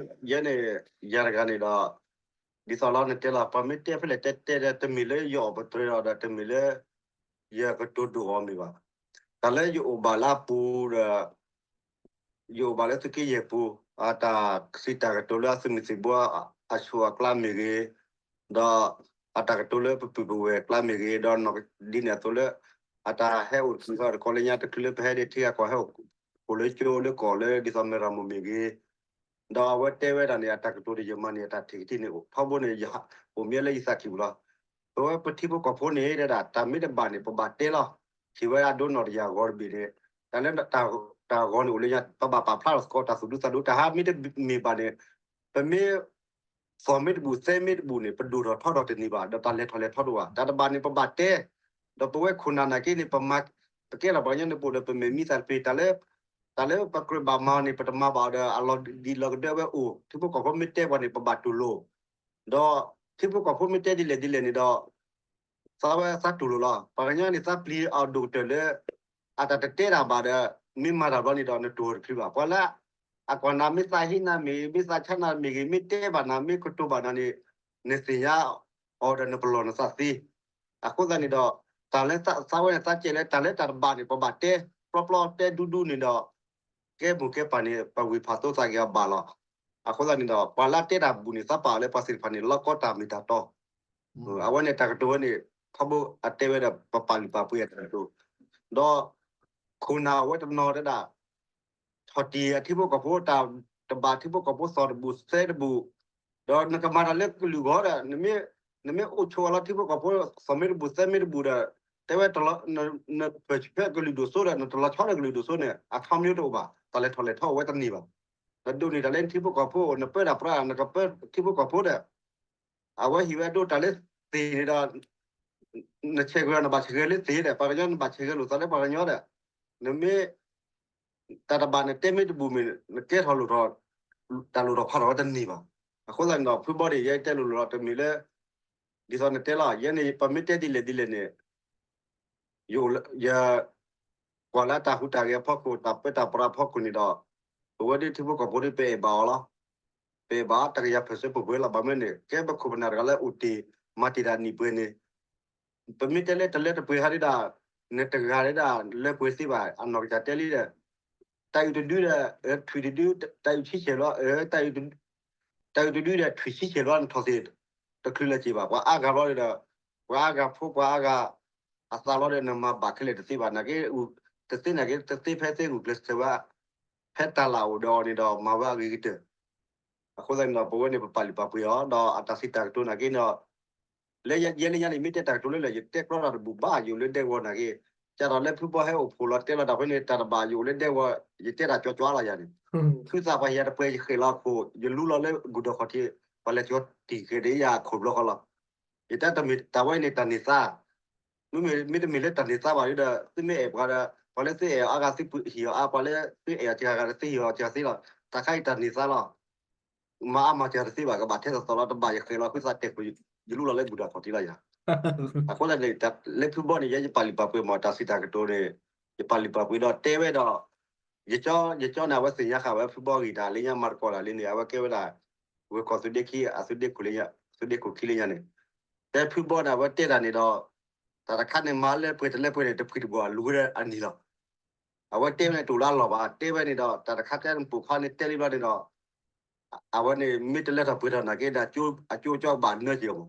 ယဲန့ၣ် ယၤတဂၤန့ၣ်ဒီး ဒ်သိးလီၤနတဲလီၤ ပှၤမ့ၢ်တဲဖဲလဲၣ်တဲတဲဒီး တမ့ၢ်လၢယအီၣ်ပတြၢၤအီၤဒီး တမ့ၢ်လၢ ယကတိၤဒိၣ်အီၤမ့ၢ်ဘၣ်. တၢ်လၢယအိၣ်ဘၣ်လၢအပူၤဒီး ယအိၣ်ဘၣ်လၢသုးက့ယဲၢ်ပူၤ အတၢ်စံးတၢ်ကတိၤလၢအသုးမုၢ်သံၣ်ဘိ အဆူၣ်အကျါမ့ၢ်ဂ့ၤ, ဒီးအတၢ်ကတိၤလၢပပုၢ်ပဝဲၢ်ကျါမ့ၢ်ဂ့ၤ, ဒီးဒ်န့ၣ်အသိးလၢ အတၢ်ဟဲအိၣ်တခီတခီလၢညါတချုးလၢပဟဲဒံးထံဂၤကီၢ်ဟဲအိၣ်လၢကၠိလၢကီၢ်လၢဒ်သိးမဲၢ်ရမိၢ်မ့ၢ်ဂ့ၤ, ဒီးအဝဲတဲဝဲဒၣ်န့ၣ် အတၢ်ကတိၤဒီးယမၤန့ၢ်အတၢ်ထံၣ်ကထံၣ်န့ၣ် ထီဘိန့ၣ် အိၣ်မ့ၢ်လၢယသးကံၢ်ပူၤလီၤ. ပဝဲပထံဖိကီၢ်ဖိန့ၣ် တဲဒၣ် တၢ်မ့ၢ်တဘၣ်န့ၣ် ပဘၣ်တဲလီၤ. ထံၣ်ဝဲအဒိနီၢ်တယၢ်ဂီၤတဘ့ၣ်န့ၣ် တၢ်လၢတၢ်ဂီၤန့ၣ်အိၣ်လၢညါ ပဘၣ်ပာ်ဖျါထီၣ်သကိးတၢ်သူၣ်ဒူသးဒူ တၢ်ဟးမ့ၢ်တမ့ၢ်ဘၣ်န့ၣ် ပမ့ၢ် သီၣ်မ့ၢ်တဘူၣ် သဲမ့ၢ်တဘူၣ်န့ၣ် ပဒိၣ်ထီၣ်ထီထီၣ်တန့ၢ်ဘၣ် ဒီးတၢ်လဲၤထီၣ်လဲၤထီတအိၣ်ဘၣ်. တၢ်တဘၣ်န့ၣ် ပဘၣ်တဲ, ဒီးပဝဲခိၣ်နၢ်နာ်က့န့ၣ် ပမၤ ပကဲထီၣ်ပှၤကညီန့ၣ်ပအိၣ်ဒီး ပမဲာ်မံသးတပ့ၤ တၢ်လၢ တၢ်လၢပကြၢးဘၣ်မၤန့ၣ် ပတမၤဘၣ်အီၤဒီး အလီၤဒံးလီၤကဒၢဝဲအိၣ် ထံဖိကီၢ်ဖိမ့ၢ်တဲပှၤန့ၣ် ပဘၣ်တူၢ်လိာ် ဒီးထံဖိကီၢ်ဖိမ့ၢ်တဲဒ်လဲၣ်ဒ်လဲၣ်န့ၣ်ဒီး သးဝဲသးတူၢ်လိာ်လီၤ. ပှၤကညီန့ၣ် သးပျံၤအီၤဒိၣ်ကတၢၢ်လၢ အတၢ်တတဲတၢ်ဘၣ်ဒီး မ့ၢ်မၤတၢ်ဘျီန့ၣ်ဒီး နတူၢ်တချုးဘၣ်. ပှၤလၢ အကွၢ်နၤမ့ၢ်သးဟ့နၤမ့ၢ်ဂ့ၤ မ့ၢ်သးဆါနၤမ့ၢ်ဂ့ၤ မ့ၢ်တဲဘၣ်နၤ မ့ၢ်ကတိၤဘၣ်နၤန့ၣ် နသ့ၣ်ညါအီၤဒီးနပလီၢ်နသးသ့. အဃိသတးန့ၣ်ဒီး တၢ်လၢသးဝဲန့ၣ် သးကဲလၢတၢ်လၢတၢ်တဘၣ်န့ၣ် ပဘၣ်တဲ ပျီပျီတဲဒူဒူန့ၣ်ဒီး ကဲမိၢ်ကဲပၢ်န့ၣ် ပဝံၢ်ဖးသိသးက့ၤအဘၣ်လီၤ. အဃိသတးန့ၣ်ဒီး ပှၤလၢတဲတၢ်ဘူၣ်န့ၣ် သးပာ်အီၤလၢပှၤသ့ၣ်တဖၣ်န့ၣ် လီၢ်ကီတၢ်မ့ၢ်တၢ်တီ အဝဲန့ၣ်တၢ်ကတိၤဝဲန့ၣ် ထီဘိအတဲဝဲဒီး ပပာ်လုၢ်ပာ်ပှ့ၤအတၢ်ကတိၤ ဒီး ခိၣ်နၢ်အဝဲတနီၤတဲဒၣ် ထီၣ်တံၢ်အထံဖိကီၢ်ဖိ တၢ်တဘၣ်ထံဖိကီၢ်ဖိသီၣ်တဘူၣ်သဲတဘူၣ်, ဒီးနကမၤတၢ်လၢကလုာ်ဂီၢ်ဒီး နမ့ၢ်အိၣ်ဆိးအလီၤထံဖိကီၢ်ဖိ သီၣ်မ့ၢ်တဘူၣ်သဲမ့ၢ်တဘူၣ်ဒီး တဲဝဲ နပၢၢ်ဆၢကလုာ်ဒိၣ်စိဒီး နတလီၤဆီဒီးကလုာ်ဒိၣ်စိန့ၣ် အခီပညီတအိၣ်ဘၣ်. တၢ်လဲၤထီၣ်လဲၤထီအိၣ်ဝဲတန့ၢ်ဘၣ်. နဒိးန့ၢ်တၢ်လၢနထံဖိကီၢ်ဖိ နပၢတၢ်ပြး နကပၢထံဖိကီၢ်ဖိဒီး အဝဲဟ့ၣ်ဝဲဒိတၢ်လၢသ့ၣ်န့ၣ်ဒီး နဆဲးဂဲၤ နဘၣ်ဆဲးဂဲၤလၢသ့ၣ်ဒီး ပှၤကညီနဘၣ်ဆဲးဂဲၤလိာ်သးလၢပှၤကညီဒီး နမ့ၢ် တၢ်တဘၣ်န့ၣ် တဲမ့ၢ်တဘူၣ်မ့ၢ် နကဲထီၣ်လိၣ်ထီၣ် တၢ်လိၣ်ထီၣ်ဖးထီၣ်ဝဲတန့ၢ်ဘၣ်. အဃိသတးန့ၣ်ဒီး ဖုဘီန့ၣ် ယဲတဲလိၤလိၤလီၤ တမ့ၢ်လၢ ဒ်သိးနတဲလီၤ ယဲန့ၣ် ပမ့ၢ်တဲဒ်လဲၣ်ဒ်လဲၣ်န့ၣ် ယ ကွၢ်လၢတၢ်ဟူးတၢ်ဂဲၤအဖီခိၣ် တၢ်ပၢတၢ်ပြးအဖီခိၣ်န့ၣ်ဒီး ပဝဲဒၣ်ထံဖိကီၢ်ဖိဒ်ပအဲၣ်ဘၣ်အီၤလီၤ. ပအဲၣ်ဘၣ်တကယၤဖၢၣ်စၢၤပှဲၤပှဲၤလီၤ. ဘၣ်မနုၤန့ၣ် ကဲပခိၣ်ပနၢ်တဂၤလၢအိၣ်တ့ၢ် မၤတ့ၢ်တၢ်နံၣ်ပှဲၤန့ၣ် ပမ့ၢ်တဲလၢတလၢတပှဲၤဟးဒၣ် နတဂၤဒၣ်လၢပှဲၤသ့ဘၣ် အနီၢ်ကစၢ်တဲလံဒီး တၢ်အုၣ်တဒုဒီး ထွံၣ်တဒု တၢ်အုၣ်ဆံဆဲးလီၤ တၢ်အုၣ်တဒုဒီးထွံၣ်ဆံဆဲးလီၤ နထီၣ်သ့ၣ် တချုးလၢၤက့ၤဘၣ် ပှၤအါဂၤဘျီဒီး ပှၤအါဂၤဖိ ပှၤအါဂၤအသးလီၤဒီး နမၤဘၣ်ခဲလၢာ်တသ့ဘၣ် နာ်က့ တသ့နာ်က့ တသ့ဖဲသ့ဂုာ်ကျဲးစၢးဝဲ ဖဲတၢ်လၢ်အိၣ်ဒီးအီၤန့ၣ်ဒီး မၤဝဲအဂ့ၤကတၢၢ် အဃိသတးန့ၣ်ဒီး ပဝဲန့ၣ် ပပာ်လုၢ်ပာ်ပှ့ၤအီၤ ဒီးအတၢ်စံးတၢ်ကတိၤနာ်က့ဒီး လၢယဲလၢညါန့ၣ် မ့ၢ်တဲတၢ်ကတိၤလၢလၢ ယတဲကျီတၢ်တဘူၣ်ဘၣ် ယအိၣ်လၢဒဲကဝီၤနာ်က့ ကၢ်ထီၣ်လၢဖုဘီဟဲအိၣ်ဖှိၣ်လီၤတဲလီၤတၢ်ဖဲန့ၣ် တၢ်တဘၣ်ယအိၣ်လၢဒဲကဝီၤ ယတဲတၢ်ကၠီကၠီလီၤယၤန့ၣ် ဖုသးပှၢ်ဟံၣ်တပှဲၤ ယဃဲးလီၤအခိၣ် ယလူလီၤလၢဂုၢ်ဒီးခီၣ်ထံး ပှၤလဲၤကၠီတံၢ်ဃဲးဒီးယၤအခိၣ်ဘျီဃီလီၤ ယတဲတမ့ၢ်တၢ်ဝဲန့ၣ်တၢ်န့ၢ်သါ မ့မ့ၢ်တမ့ၢ်လၢတၢ်န့ၢ်သါဘၣ်ဒီး သုမ့ၢ်အဲၣ်ပှၤဒီး ပှၤလၢသုအဲၣ်အီၤအါဂၤသုဟ့ၣ်အီၤအါ ပှၤလၢသုအဲၣ်အီၤတဂၤဂၤဒီးသုဟ့ၣ်အီၤတဂၤသ့လီၤ တၢ်ခါအံၤတၢ်န့ၢ်သါလီၤ မၤအါမၤစှၤတသ့ဘၣ် ကဘၣ်ထဲသိးသိးလီၤ တဘၣ်ယဃဲးလီၤ ဖုသးတဲခိၣ် ယလူလီၤလၢဂုၢ်ဒီးခီၣ်ထံးလီၤယၤ အဃိသတးန့ၣ် လၢဖုဘီန့ၣ် ယဲယပာ်လုၢ်ပာ်ပှ့ၤမး တၢ်စံးတၢ်ကတိၤန့ၣ် ယပာ်လုၢ်ပာ်ပှ့ၤဒီးတဲဝဲဒီး ယကၠီ ယကၠီန့ၣ် အဝဲသ့ၣ်ညါဃာ်ဝဲဖုဘီဂ့ၤတၢ်လၢညါ မၤတကီၢ်တၢ်လၢန့ၣ် အဝဲကဲဝဲဒၣ် ဂၢၢ်ကီၢ်သုးဒ့ခံ အသုးဒ့ခိၣ်လၢညါ သုးဒ့ခိၣ်ခံလၢညါန့ၣ် တဲဖုဘီန့ၣ် အဝဲတဲတၢ်န့ၣ်ဒီး တၢ်တခါန့ၣ် မၤလၢပှဲၤတလၢပှဲၤန့ၣ် တပှံၤတဘၣ်အလူၤဝဲဒၣ်အနံၤလီၤ အဝဲတဲဝဲန့ၣ် တအိၣ်လၢအလီၢ်ဘၣ် တဲဝဲန့ၣ်ဒီး တၢ်တခါတဲနပိာ်ခွါန့ၣ် တဲလံဘျီန့ၣ်ဒီး အဝဲန့ၣ် မ့ၢ်တလၢထီၣ်ပှဲၤထီၣ်နာ်က့ဒီး အကၠိကၠီဘၣ်နၢက့ၤအီၤမး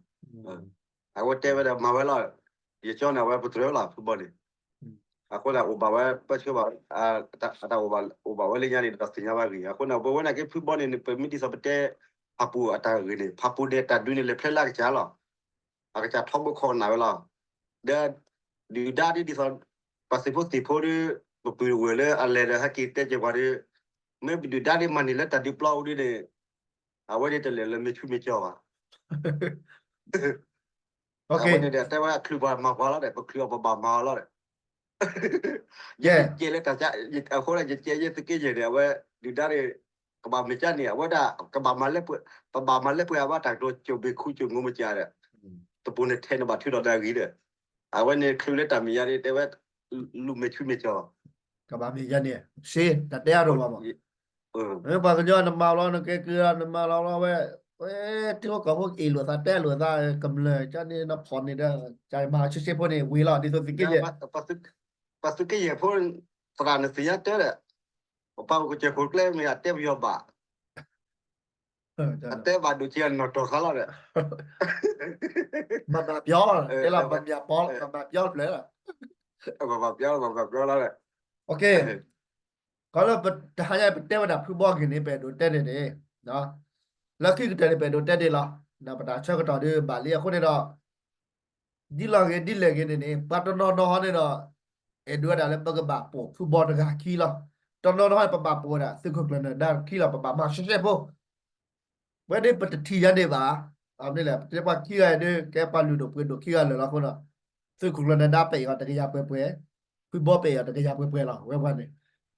အဝဲတဲဝဲဒီးမၤဝဲလီၤ ယကၠီန့ၣ် အဝဲပတြၢၤလီၤ ဖုဘီန့ၣ် အဃိန့ၣ် အိၣ်ဘၣ်ဝဲပၢဆှၢဘၣ် တၢ်အိၣ်ဘၣ်ဝဲလၢညါန့ၣ်ဒီးသ့ၣ်ညါဘၣ်ဂ့ၤ အဃိန့ၣ် ပဝဲန့ၣ်က့ဖုဘီန့ၣ် ပမ့ၢ်ဒ်သိးပတဲ ဖၣ်ပူၤအတၢ်ဂ့ၢ်န့ၣ် ဖၣ်ပူၤန့ၣ် တၢ်ဒုးန့ၣ် လဲၤဖျဲလၢအကစၢ်လီၤ အကစၢ်ထီဘိခိးကနၣ်ဝဲလီၤ ဒီး ဒုၣ်ဒါဒ်သိး ပှၤသုးဖိသံၣ်ဖိဒီး ပပုၢ်ဝဲၢ်လၢအလဲၤဒီးဟဲက့ၤတဲက့ၤပှၤဒီး မ့ၢ်ပဒုၣ်ဒါဒ်မၤန့ၢ်လၢတၢ်ဒုးပျီအိၣ်ဒ်န့ၣ် အဝဲန့ၣ်တလဲၤလၢမ့ၢ်ဆူမ့ၢ်ကၠီဘၣ်. အဝဲန့ၣ်ဒီးတဲဝဲအချုးပှၤမၤပှၤလီၤဒီး ပချုးအီၤပဘၣ်မၤအီၤလီၤဒီး ယကဲလၢတၢ် အဃိဒီးယကဲယဲသုးက့ယဲၢ်န့ၣ် အဝဲဒုၣ်ဒါန့ၣ် ကဘၣ်မ့ၢ်ကၢ်န့ၣ် အဝဲဒၣ် ကဘၣ်မၤလၢပှဲၤ ပဘၣ်မၤလၢပှဲၤအဝဲတၢ်ကတိၤ ကၠိဘ့ၣ်ခူကၠိငိမ့ၢ်ကၢ်ဒီး တပူၤန့ၣ်ထဲန့ၣ်ဘၣ်ထုးဒီးတၢ်ဂ့ၤဒီး အဝဲန့ၣ်ချုးလၢတၢ်မဲာ်ညါန့ၣ် တဲဝဲ လူၤမဲာ်ဆူမဲာ်ကၠီ ကဘၣ်မ့ၢ်ယါန့ၣ် စ့ တၢ်တဲအါဒိၣ်ဘၣ်မး. ပှၤကညီနမၤလီၤ နကဲက့ၤနမၤလီၤလီၤဝဲ ဝဲထံဖိကီၢ်ဖိအ့ၣ်လိာ်သးတဲလိာ်သး ကမျၢၢ်ကန့ၣ်နဖီၣ်န့ၣ်ဒီး ကမၤဆှဲဆှဲဖိန့ၣ် ဝံၤလီၤ ဒ်သိးသုးက့ယဲၢ် ပှၤသုးက့ယဲၢ်ဖိ သရၣ်နသ့ၣ်ညါတဲဒီး ပပာ်အိၣ်ကစၢၢ်ခိၣ်ကျဲမ့ၢ်အတဲပယီၤဘၣ် အတဲဘၣ်ဒိၣ်က့ၤအနီၢ်တီၢ်ခါလီၤဒီး မၤမၤပျီလီၤ တဲလီၤ မၤမၤပျီလီၤ မၤမၤပျီတဖျၢၣ်လီၤ မၤမၤပျီလီၤ ကီလၢပတဟါညါပတဲဝဲဒၣ်ဖုဘီဂ့ၤန့ၣ် ပအဲၣ်ဒိးတဲန့ၣ်န့ၣ် လၢခံကတၢၢ်န့ၣ် ပအဲၣ်ဒိးတဲဒ်လီၤ ပတၢ်ဆၢကတီၢ်ဒ်ဘၣ်လံအဃိန့ၣ်ဒီး ဒ်လီၤဂ့ၤဒ်လဲၣ်ဂ့ၤန့ၣ်န့ၣ် ပှၤတနီၤနီၤဟီန့ၣ်ဒီး အဲၣ်ဒိးဝဲဒၣ်လၢပကဘၣ်ပိာ်ဖုဘီတဂၤခံလီၤ. တနီၤနီၤဟီန့ၣ် ပဘၣ်ပိာ်ဝဲဒၣ်သုးခိၣ်ကျၢၢ်နၢၤဒါခံလီၤ ပဘၣ်မၤရှဲရှဲဖိ ဝဲဒၣ်ပတထံၣ်ယါန့ၣ်ဘၣ်. မနုၤလဲၣ် ပတဲပှၤခံဂၤအံၤဒ် ကဲပှၤလုၢ်ဒိၣ်ပှ့ၤဒိၣ်ခံဂၤလၢာ်လီၤအဃိဒီး သုးခိၣ်ကျၢၢ်နၢၤဒါပအဲၣ်အီၤတကယၤပှဲၤပှဲၤ, ဖုဘီပအဲၣ်အီၤတကယၤပှဲၤပှဲၤလီၤ ဝဲပှၤန့ၣ်.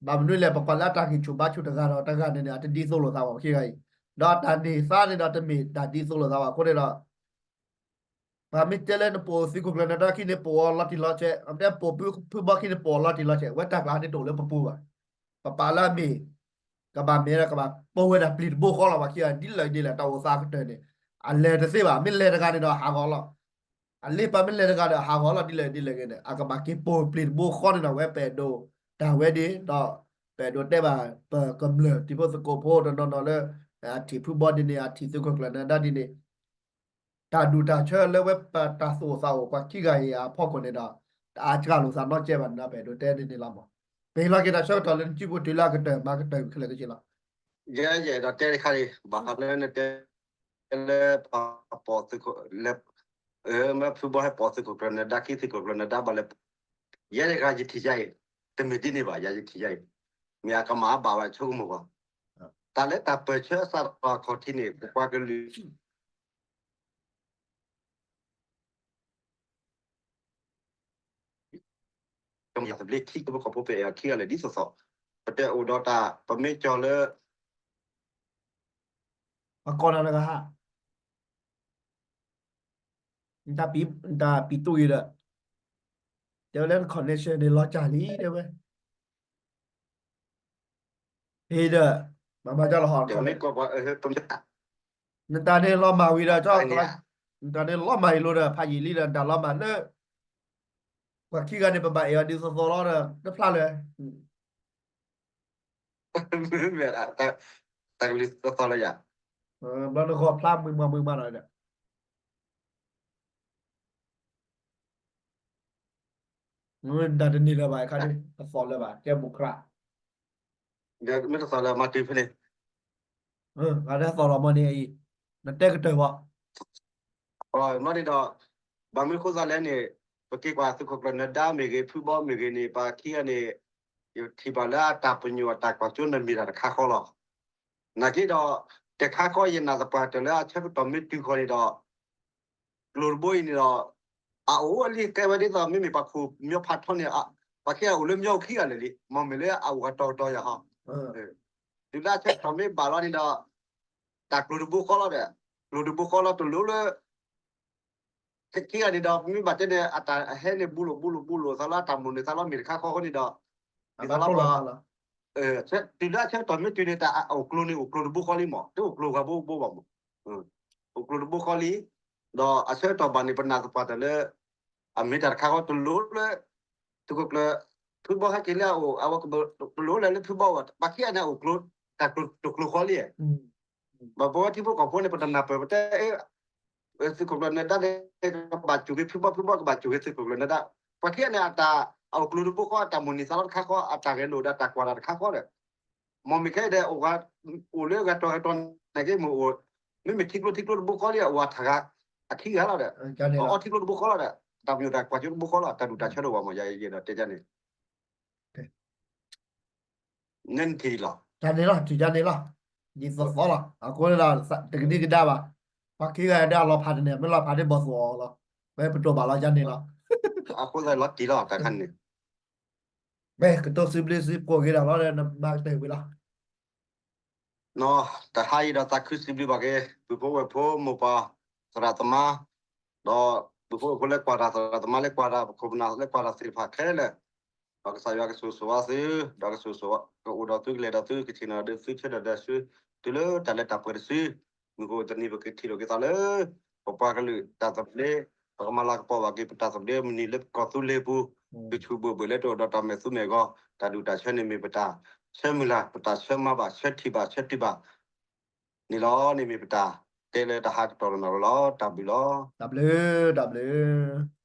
ဘၣ်မနုၤလဲၣ် ပကွၢ်လၢအတၢ်ဂံၢ်ဆူၣ်ဘါဆူၣ်တဂၤဒီးတဂၤန့ၣ်န့ၣ် အတဒ်သိးလိာ်သးဘၣ်ပှၤခံဂၤအံၤ, ဒီးအတၢ်န့ၢ်သါန့ၣ်ဒီးတမ့ၢ်တၢ်ဒ်သိးလိာ်သးဘၣ်အဃိန့ၣ်ဒီး ပှၤမ့ၢ်တဲလၢနပိာ်သုးခိၣ်ကျၢၢ်နၢၤဒါခံန့ၣ် ပိာ်အီၤလီၤတံၢ်လီၤဆဲး, အမ့ၢ်တဲပိာ်ဖုဘီခံန့ၣ် ပိာ်အီၤလီၤတံၢ်လီၤဆဲး, ဝဲတၢ်ကျါန့ၣ်တအိၣ်လၢပပူၤဘၣ်. ပပာ်လၢအမ့ၢ် ကဘၣ်မ့ၢ်ဒီးကဘၣ်ပိာ်ဝဲဒၣ်ပျံၤတဘိဃီလီၤ ပှၤခံဂၤဒ်လဲၣ်ဒ်လဲၣ် တၢ်အိၣ်သးကတၢၢ်န့ၣ် အလဲၤတသ့ဘၣ်, မ့ၢ်လဲၤတဂၤန့ၣ်ဒီးဟးဂီၤလီၤ. အလ့ပာ်မ့ၢ်လဲၤတဂၤဒီးဟးဂီၤလီၤ ဒ်လဲၣ်ဒ်လဲၣ်ဂ့ၤန့ၣ် အကဘၣ်က့ၤပိာ်ပျံၤတဘိဃီန့ၣ်ဒီး ဝဲပအဲၣ်ဒိး တၢ်ဝဲဒၣ်ဒီး ပအဲၣ်ဒိးတဲဘၣ် ပကမျၢၢ်တံၤဖိသကိးဖိတနီၤနီၤလၢ အထံၣ်ဖုဘီဒ်န့ၣ် အထံၣ်သုးခိၣ်ကျၢၢ်နၢၤဒါဒ်န့ၣ် တၢ်ဒူၣ်တၢ်ဆၢလၢဝဲပတၢ်သူၣ်အိၣ်သးအိၣ်ပှၤခံဂၤအံၤအဖီခိၣ်န့ၣ်ဒီး တအါစှၤလိာ်သးနီတစဲးဘၣ်န့ၣ်ဒီး ပအဲၣ်ဒိးတဲဒ်န့ၣ်လီၤမး. ပဟ့ၣ်လီၤက့ၤတၢ်ဆၢကတီၢ်လၢနစုပူၤတုၤလၢအကတၢၢ်မၤကတၢၢ်ခဲလၢာ်ခဲဆ့လီၤ. ယဲယအဲၣ်ဒိးတဲတခါအံၤ ဘၣ်ဃးလၢနတဲလၢပှၤပိာ်သုးခိၣ်လၢ မ့ၢ်ဖုဘီဟဲပိာ်သုးခိၣ်ကျၢၢ်နၢၤဒါခံ သုးခိၣ်ကျၢၢ်နၢၤဒါဘၣ်လဲၣ်, ယဲတဂၤယထံၣ်ယါအံၤ တမ့ၢ်ဒ်န့ၣ်ဘၣ် ယၤယထံၣ်ယါအံၤ မ့ၢ်အကမၣ်အဘၣ်ဝဲဆိကမိၣ်ဘၣ်. တၢ်လၢတၢ်ပၢၢ်ဆၢအစးထီၣ်အခီၣ်ထံးန့ၣ် ပပှၤကလုာ် ကမၤသဘျ့ထံကပကီၢ်ဖိပအဲၣ်အီၤခံဂၤလၢာ်ဒ်သိးသိး, ပတအိၣ်ဒီးတၢ် ပမ့ၢ်ကၠီၤလၢ အကီၢ်နၤတဂၤဟး နတၢ်ပံၤတူၢ်အံၤဒီး တဲဝဲလၢန connection န့ၣ်လီၤစၢ်လံ တဲဝဲ ဟ့ၣ်ဒီး မၤမၤကၢ်လီၤဟီ နတၢ်န့ၣ်လီၤမၢ်ဝံၤဒီး နတၢ်န့ၣ်လီၤမၢ်ဝံၤဒီး ကၠီကလါ နတၢ်လီၤမၢ်လၢ ပှၤခံဂၤန့ၣ် ပဘၣ်အဲၣ်အီၤဒ်သိးသိးလီၤဒီး တဖျါလၢ တၢ်ကလုၢ်သီသီလၢယၤ ဘျီနဂီၢ်ဖျါမုာ်မးမုာ်မးနီၤဒီး နတၢ်တန့ၢ်လၢၤဘၣ် အခါဒ် တသီၣ်လၢၤဘၣ် ကဲမူးကြၢ် မ့ၢ်တသီၣ်လၢၤမၤတုၤဖဲန့ၣ် အသီၣ်လီၤမ့ၢ်န့ၣ်အံၤ နတဲကတၢၢ်ဘၣ် ဘျီန့ၣ်ဒီး ဘၣ်မနုၤဃိသတးလဲၣ်န့ၣ် ပက့ၤကွၢ်သုးခိၣ်ကျၢၢ်နၢၤဒါမ့ၢ်ဂ့ၤ ဖုဘီမ့ၢ်ဂ့ၤန့ၣ် ပှၤခံဂၤန့ၣ် ယထံၣ်ဘၣ်လၢအတၢ်ပညိၣ်အတၢ်ကွၢ်စိန့ၣ်မ့ၢ်တၢ်တခါဃီလီၤ. နာ်က့ဒီး တခါဃီယနာ်သပှၢ်တၢၢ်လၢအဆၢကတီၢ်မ့ၢ်တုၤဃီၤန့ၣ်ဒီး ကျိၤတဘိအံၤန့ၣ်ဒီး အအိၣ်လံကဲဝဲဒ်သိး မ့မ့ၢ်ပှၤခိၣ်မၠီဖးထီန့ၣ် ပှၤခံဂၤအိၣ်လၢမၠီခံဂၤလၢာ်လံ မ့မ့ၢ်လၢအအိၣ်ကတီၤကတီၤယၤဟီ တုၤလၢအဆၢကတီၢ်မ့ၢ်ဘၣ်လီၤန့ၣ်ဒီး တၢ်ကျိၤတဘိဃီလီၤဒီး ကျိၤတဘိဃီလီၤတလိၣ်လၢ ခံဂၤန့ၣ်ဒီး ပမ့ၢ်ဘၣ်တဲန့ၣ် အတၢ်ဟဲန့ၣ် ဘူးလိာ်ဘူးလိာ်ဘူးလိာ်သးလီၤ အတၢ်မိၣ်န့ၢ်သးလီၤမ့ၢ်တခါဃီဃီန့ၣ်ဒီး ဒ်သိးလီၤ တုၤလၢအဆၢကတီၢ်မ့ၢ်တုၤန့ၣ် တၢ်အိၣ်ကျိၤန့ၣ် အိၣ်ကျိၤတဘိဃီလံမး တအိၣ်ကျိၤဂၤဘိဘိဘၣ်မး အိၣ်ကျိၤတဘိဃီလံ ဒီးအဆၢကတီၢ်ဘၣ်န့ၣ် ပနာ်သပှၢ်တၢၢ်လၢ အမ့ၢ်တၢ်တခါဃီတလိၣ်လၢ သုးခိၣ်ကျၢၢ် ဖုဘီဟဲက့ၤလၢအအိၣ် အဝဲတလိၣ်လၢဖုဘီဝဲ ပှၤခံဂၤန့ၣ်အိၣ်ကျိၤ တၢ်ကျိၤတကျိၤဃီလံ ဘၣ်ပဝဲထံဖိကီၢ်ဖိန့ၣ် ပတနၢ်ပၢၢ်ပတဲ သုးခိၣ်ကျၢၢ်နၢၤဒါန့ၣ် ကဘၣ်စူၢ်က့ၤဖုဘီ ဖုဘီကဘၣ်စူၢ်က့ၤသုးခိၣ်ကျၢၢ်နၢၤဒါ ပှၤခံဂၤန့ၣ် အတၢ်အိၣ်ကျိၤတဘိဃီ အတၢ်မိၣ်န့ၢ်သးလီၤတခါဃီ အတၢ်ဂဲၤလိာ်ဒီးတၢ်ကွၢ်တၢ်တခါဃီဒီး မ့မ့ၢ်ခဲအံၤဒီး အိၣ်အိၣ်လၢဂၤတီၤဂၤတီၤန့ၣ်က့မ့ၢ်အိၣ် မ့မ့ၢ်ထံကျိထံကျိတဘိဃီလံ အိၣ်အထးဂၤ အခံဂၤလီၤဒီး အီထံကျိတဘိဃီလီၤဒီး တၢ်ပညိၣ်တၢ်ကွၢ်စိတဘိဃီလီၤ တၢ်ဒူၣ်တၢ်ဆၢတအိၣ်ဘၣ်မး ယၤယဲဒီးတဲန့ၣ် န့ၣ်ထံၣ်လီၤ, တၢ်န့ၣ်လီၤ, ထံၣ်ယါန့ၣ်လီၤ, ဒ်သိးသိးလီၤ, အဃိဒီး တကဒံကဒါဘၣ်, ပှၤခံဂၤဒၣ်လီၤဖးတန့ၢ် မ့ၢ်လီၤဖးဒ်ဘီၣ်သူၣ်အီၤလီၤ, ဝဲပတိၢ်ဘၣ်လီၤယါန့ၣ်လီၤ, အဃိသတးလီၤတံၢ်လီၤတၢ်ခါန့ၣ်, မ့ၢ်ကတိၤစံးဘျုးစံးဖှိၣ်က့ၤဒီးလီၤဒီး နမၤကတၢၢ်ဝံၤလီၤ. နီၢ်, တဟါအံၤဒီးသးခုစံးဘျုးဘၣ်က့ၤ ပုၢ်ဖိဝဲၢ်ဖိမိၢ်ပၢ် သရၣ်သမါ, ဒီးပုၢ်ဖိဝဲၢ်ဖိလၢကွၢ်တၢ် သရၣ်သမါလၢကွၢ်တၢ် ပခိၣ်ပနၢ်လၢကွၢ်တၢ်သ့ၣ်တဖၣ်ခဲလၢာ်, ဒီးကစၢ်ယွၤကဆိၣ်ဂ့ၤဆိၣ်ဝါသု, ဒီးကဆိၣ်ဂ့ၤဆိၣ်ဝါ ကအိၣ်ဒီးသုကလဲၤဒီးသု ကဆ့ၣ်နီၤဒီးသုဆၢဒီးဒီးသု, တုၤလၢတၢ်လၢတၢ်ပှဲၤတစု, မုၢ်ကအိၣ်တနံၤပကထံၣ်လိာ်က့ၤသးလၢ ပပှၤကလုာ်တၢ်သဘျ့, ပကမၤလၤကပီၤဘၣ်က့ၤပတၢ်သဘျ့မုၢ်နံၤလၢပကီၢ်သူလ့ၤပူၤ, ကဆူးဘိၣ်ဘၣ်လၢတအိၣ်ဒီးတၢ်မဲာ်သူမဲာ်ဂီၤ, တၢ်ဒူၣ်တၢ်ဆၢန့ၣ်မ့ၢ်ပတၢ်ဆၢမုၢ်လၢ်, ပတၢ်ဆၢမၤဘၣ် ဆၢထံၣ်ဘၣ် ဆၢတုၤဘၣ် န့ၣ်လီၤ. န့ၣ်မ့ၢ်ပတၢ်တဲလၢတဟါကတီၢ်လီၤနီၤလီၤ, တၢ်ဘျုးလီၤ. တၢ်ဘျုး, တၢ်ဘျုး.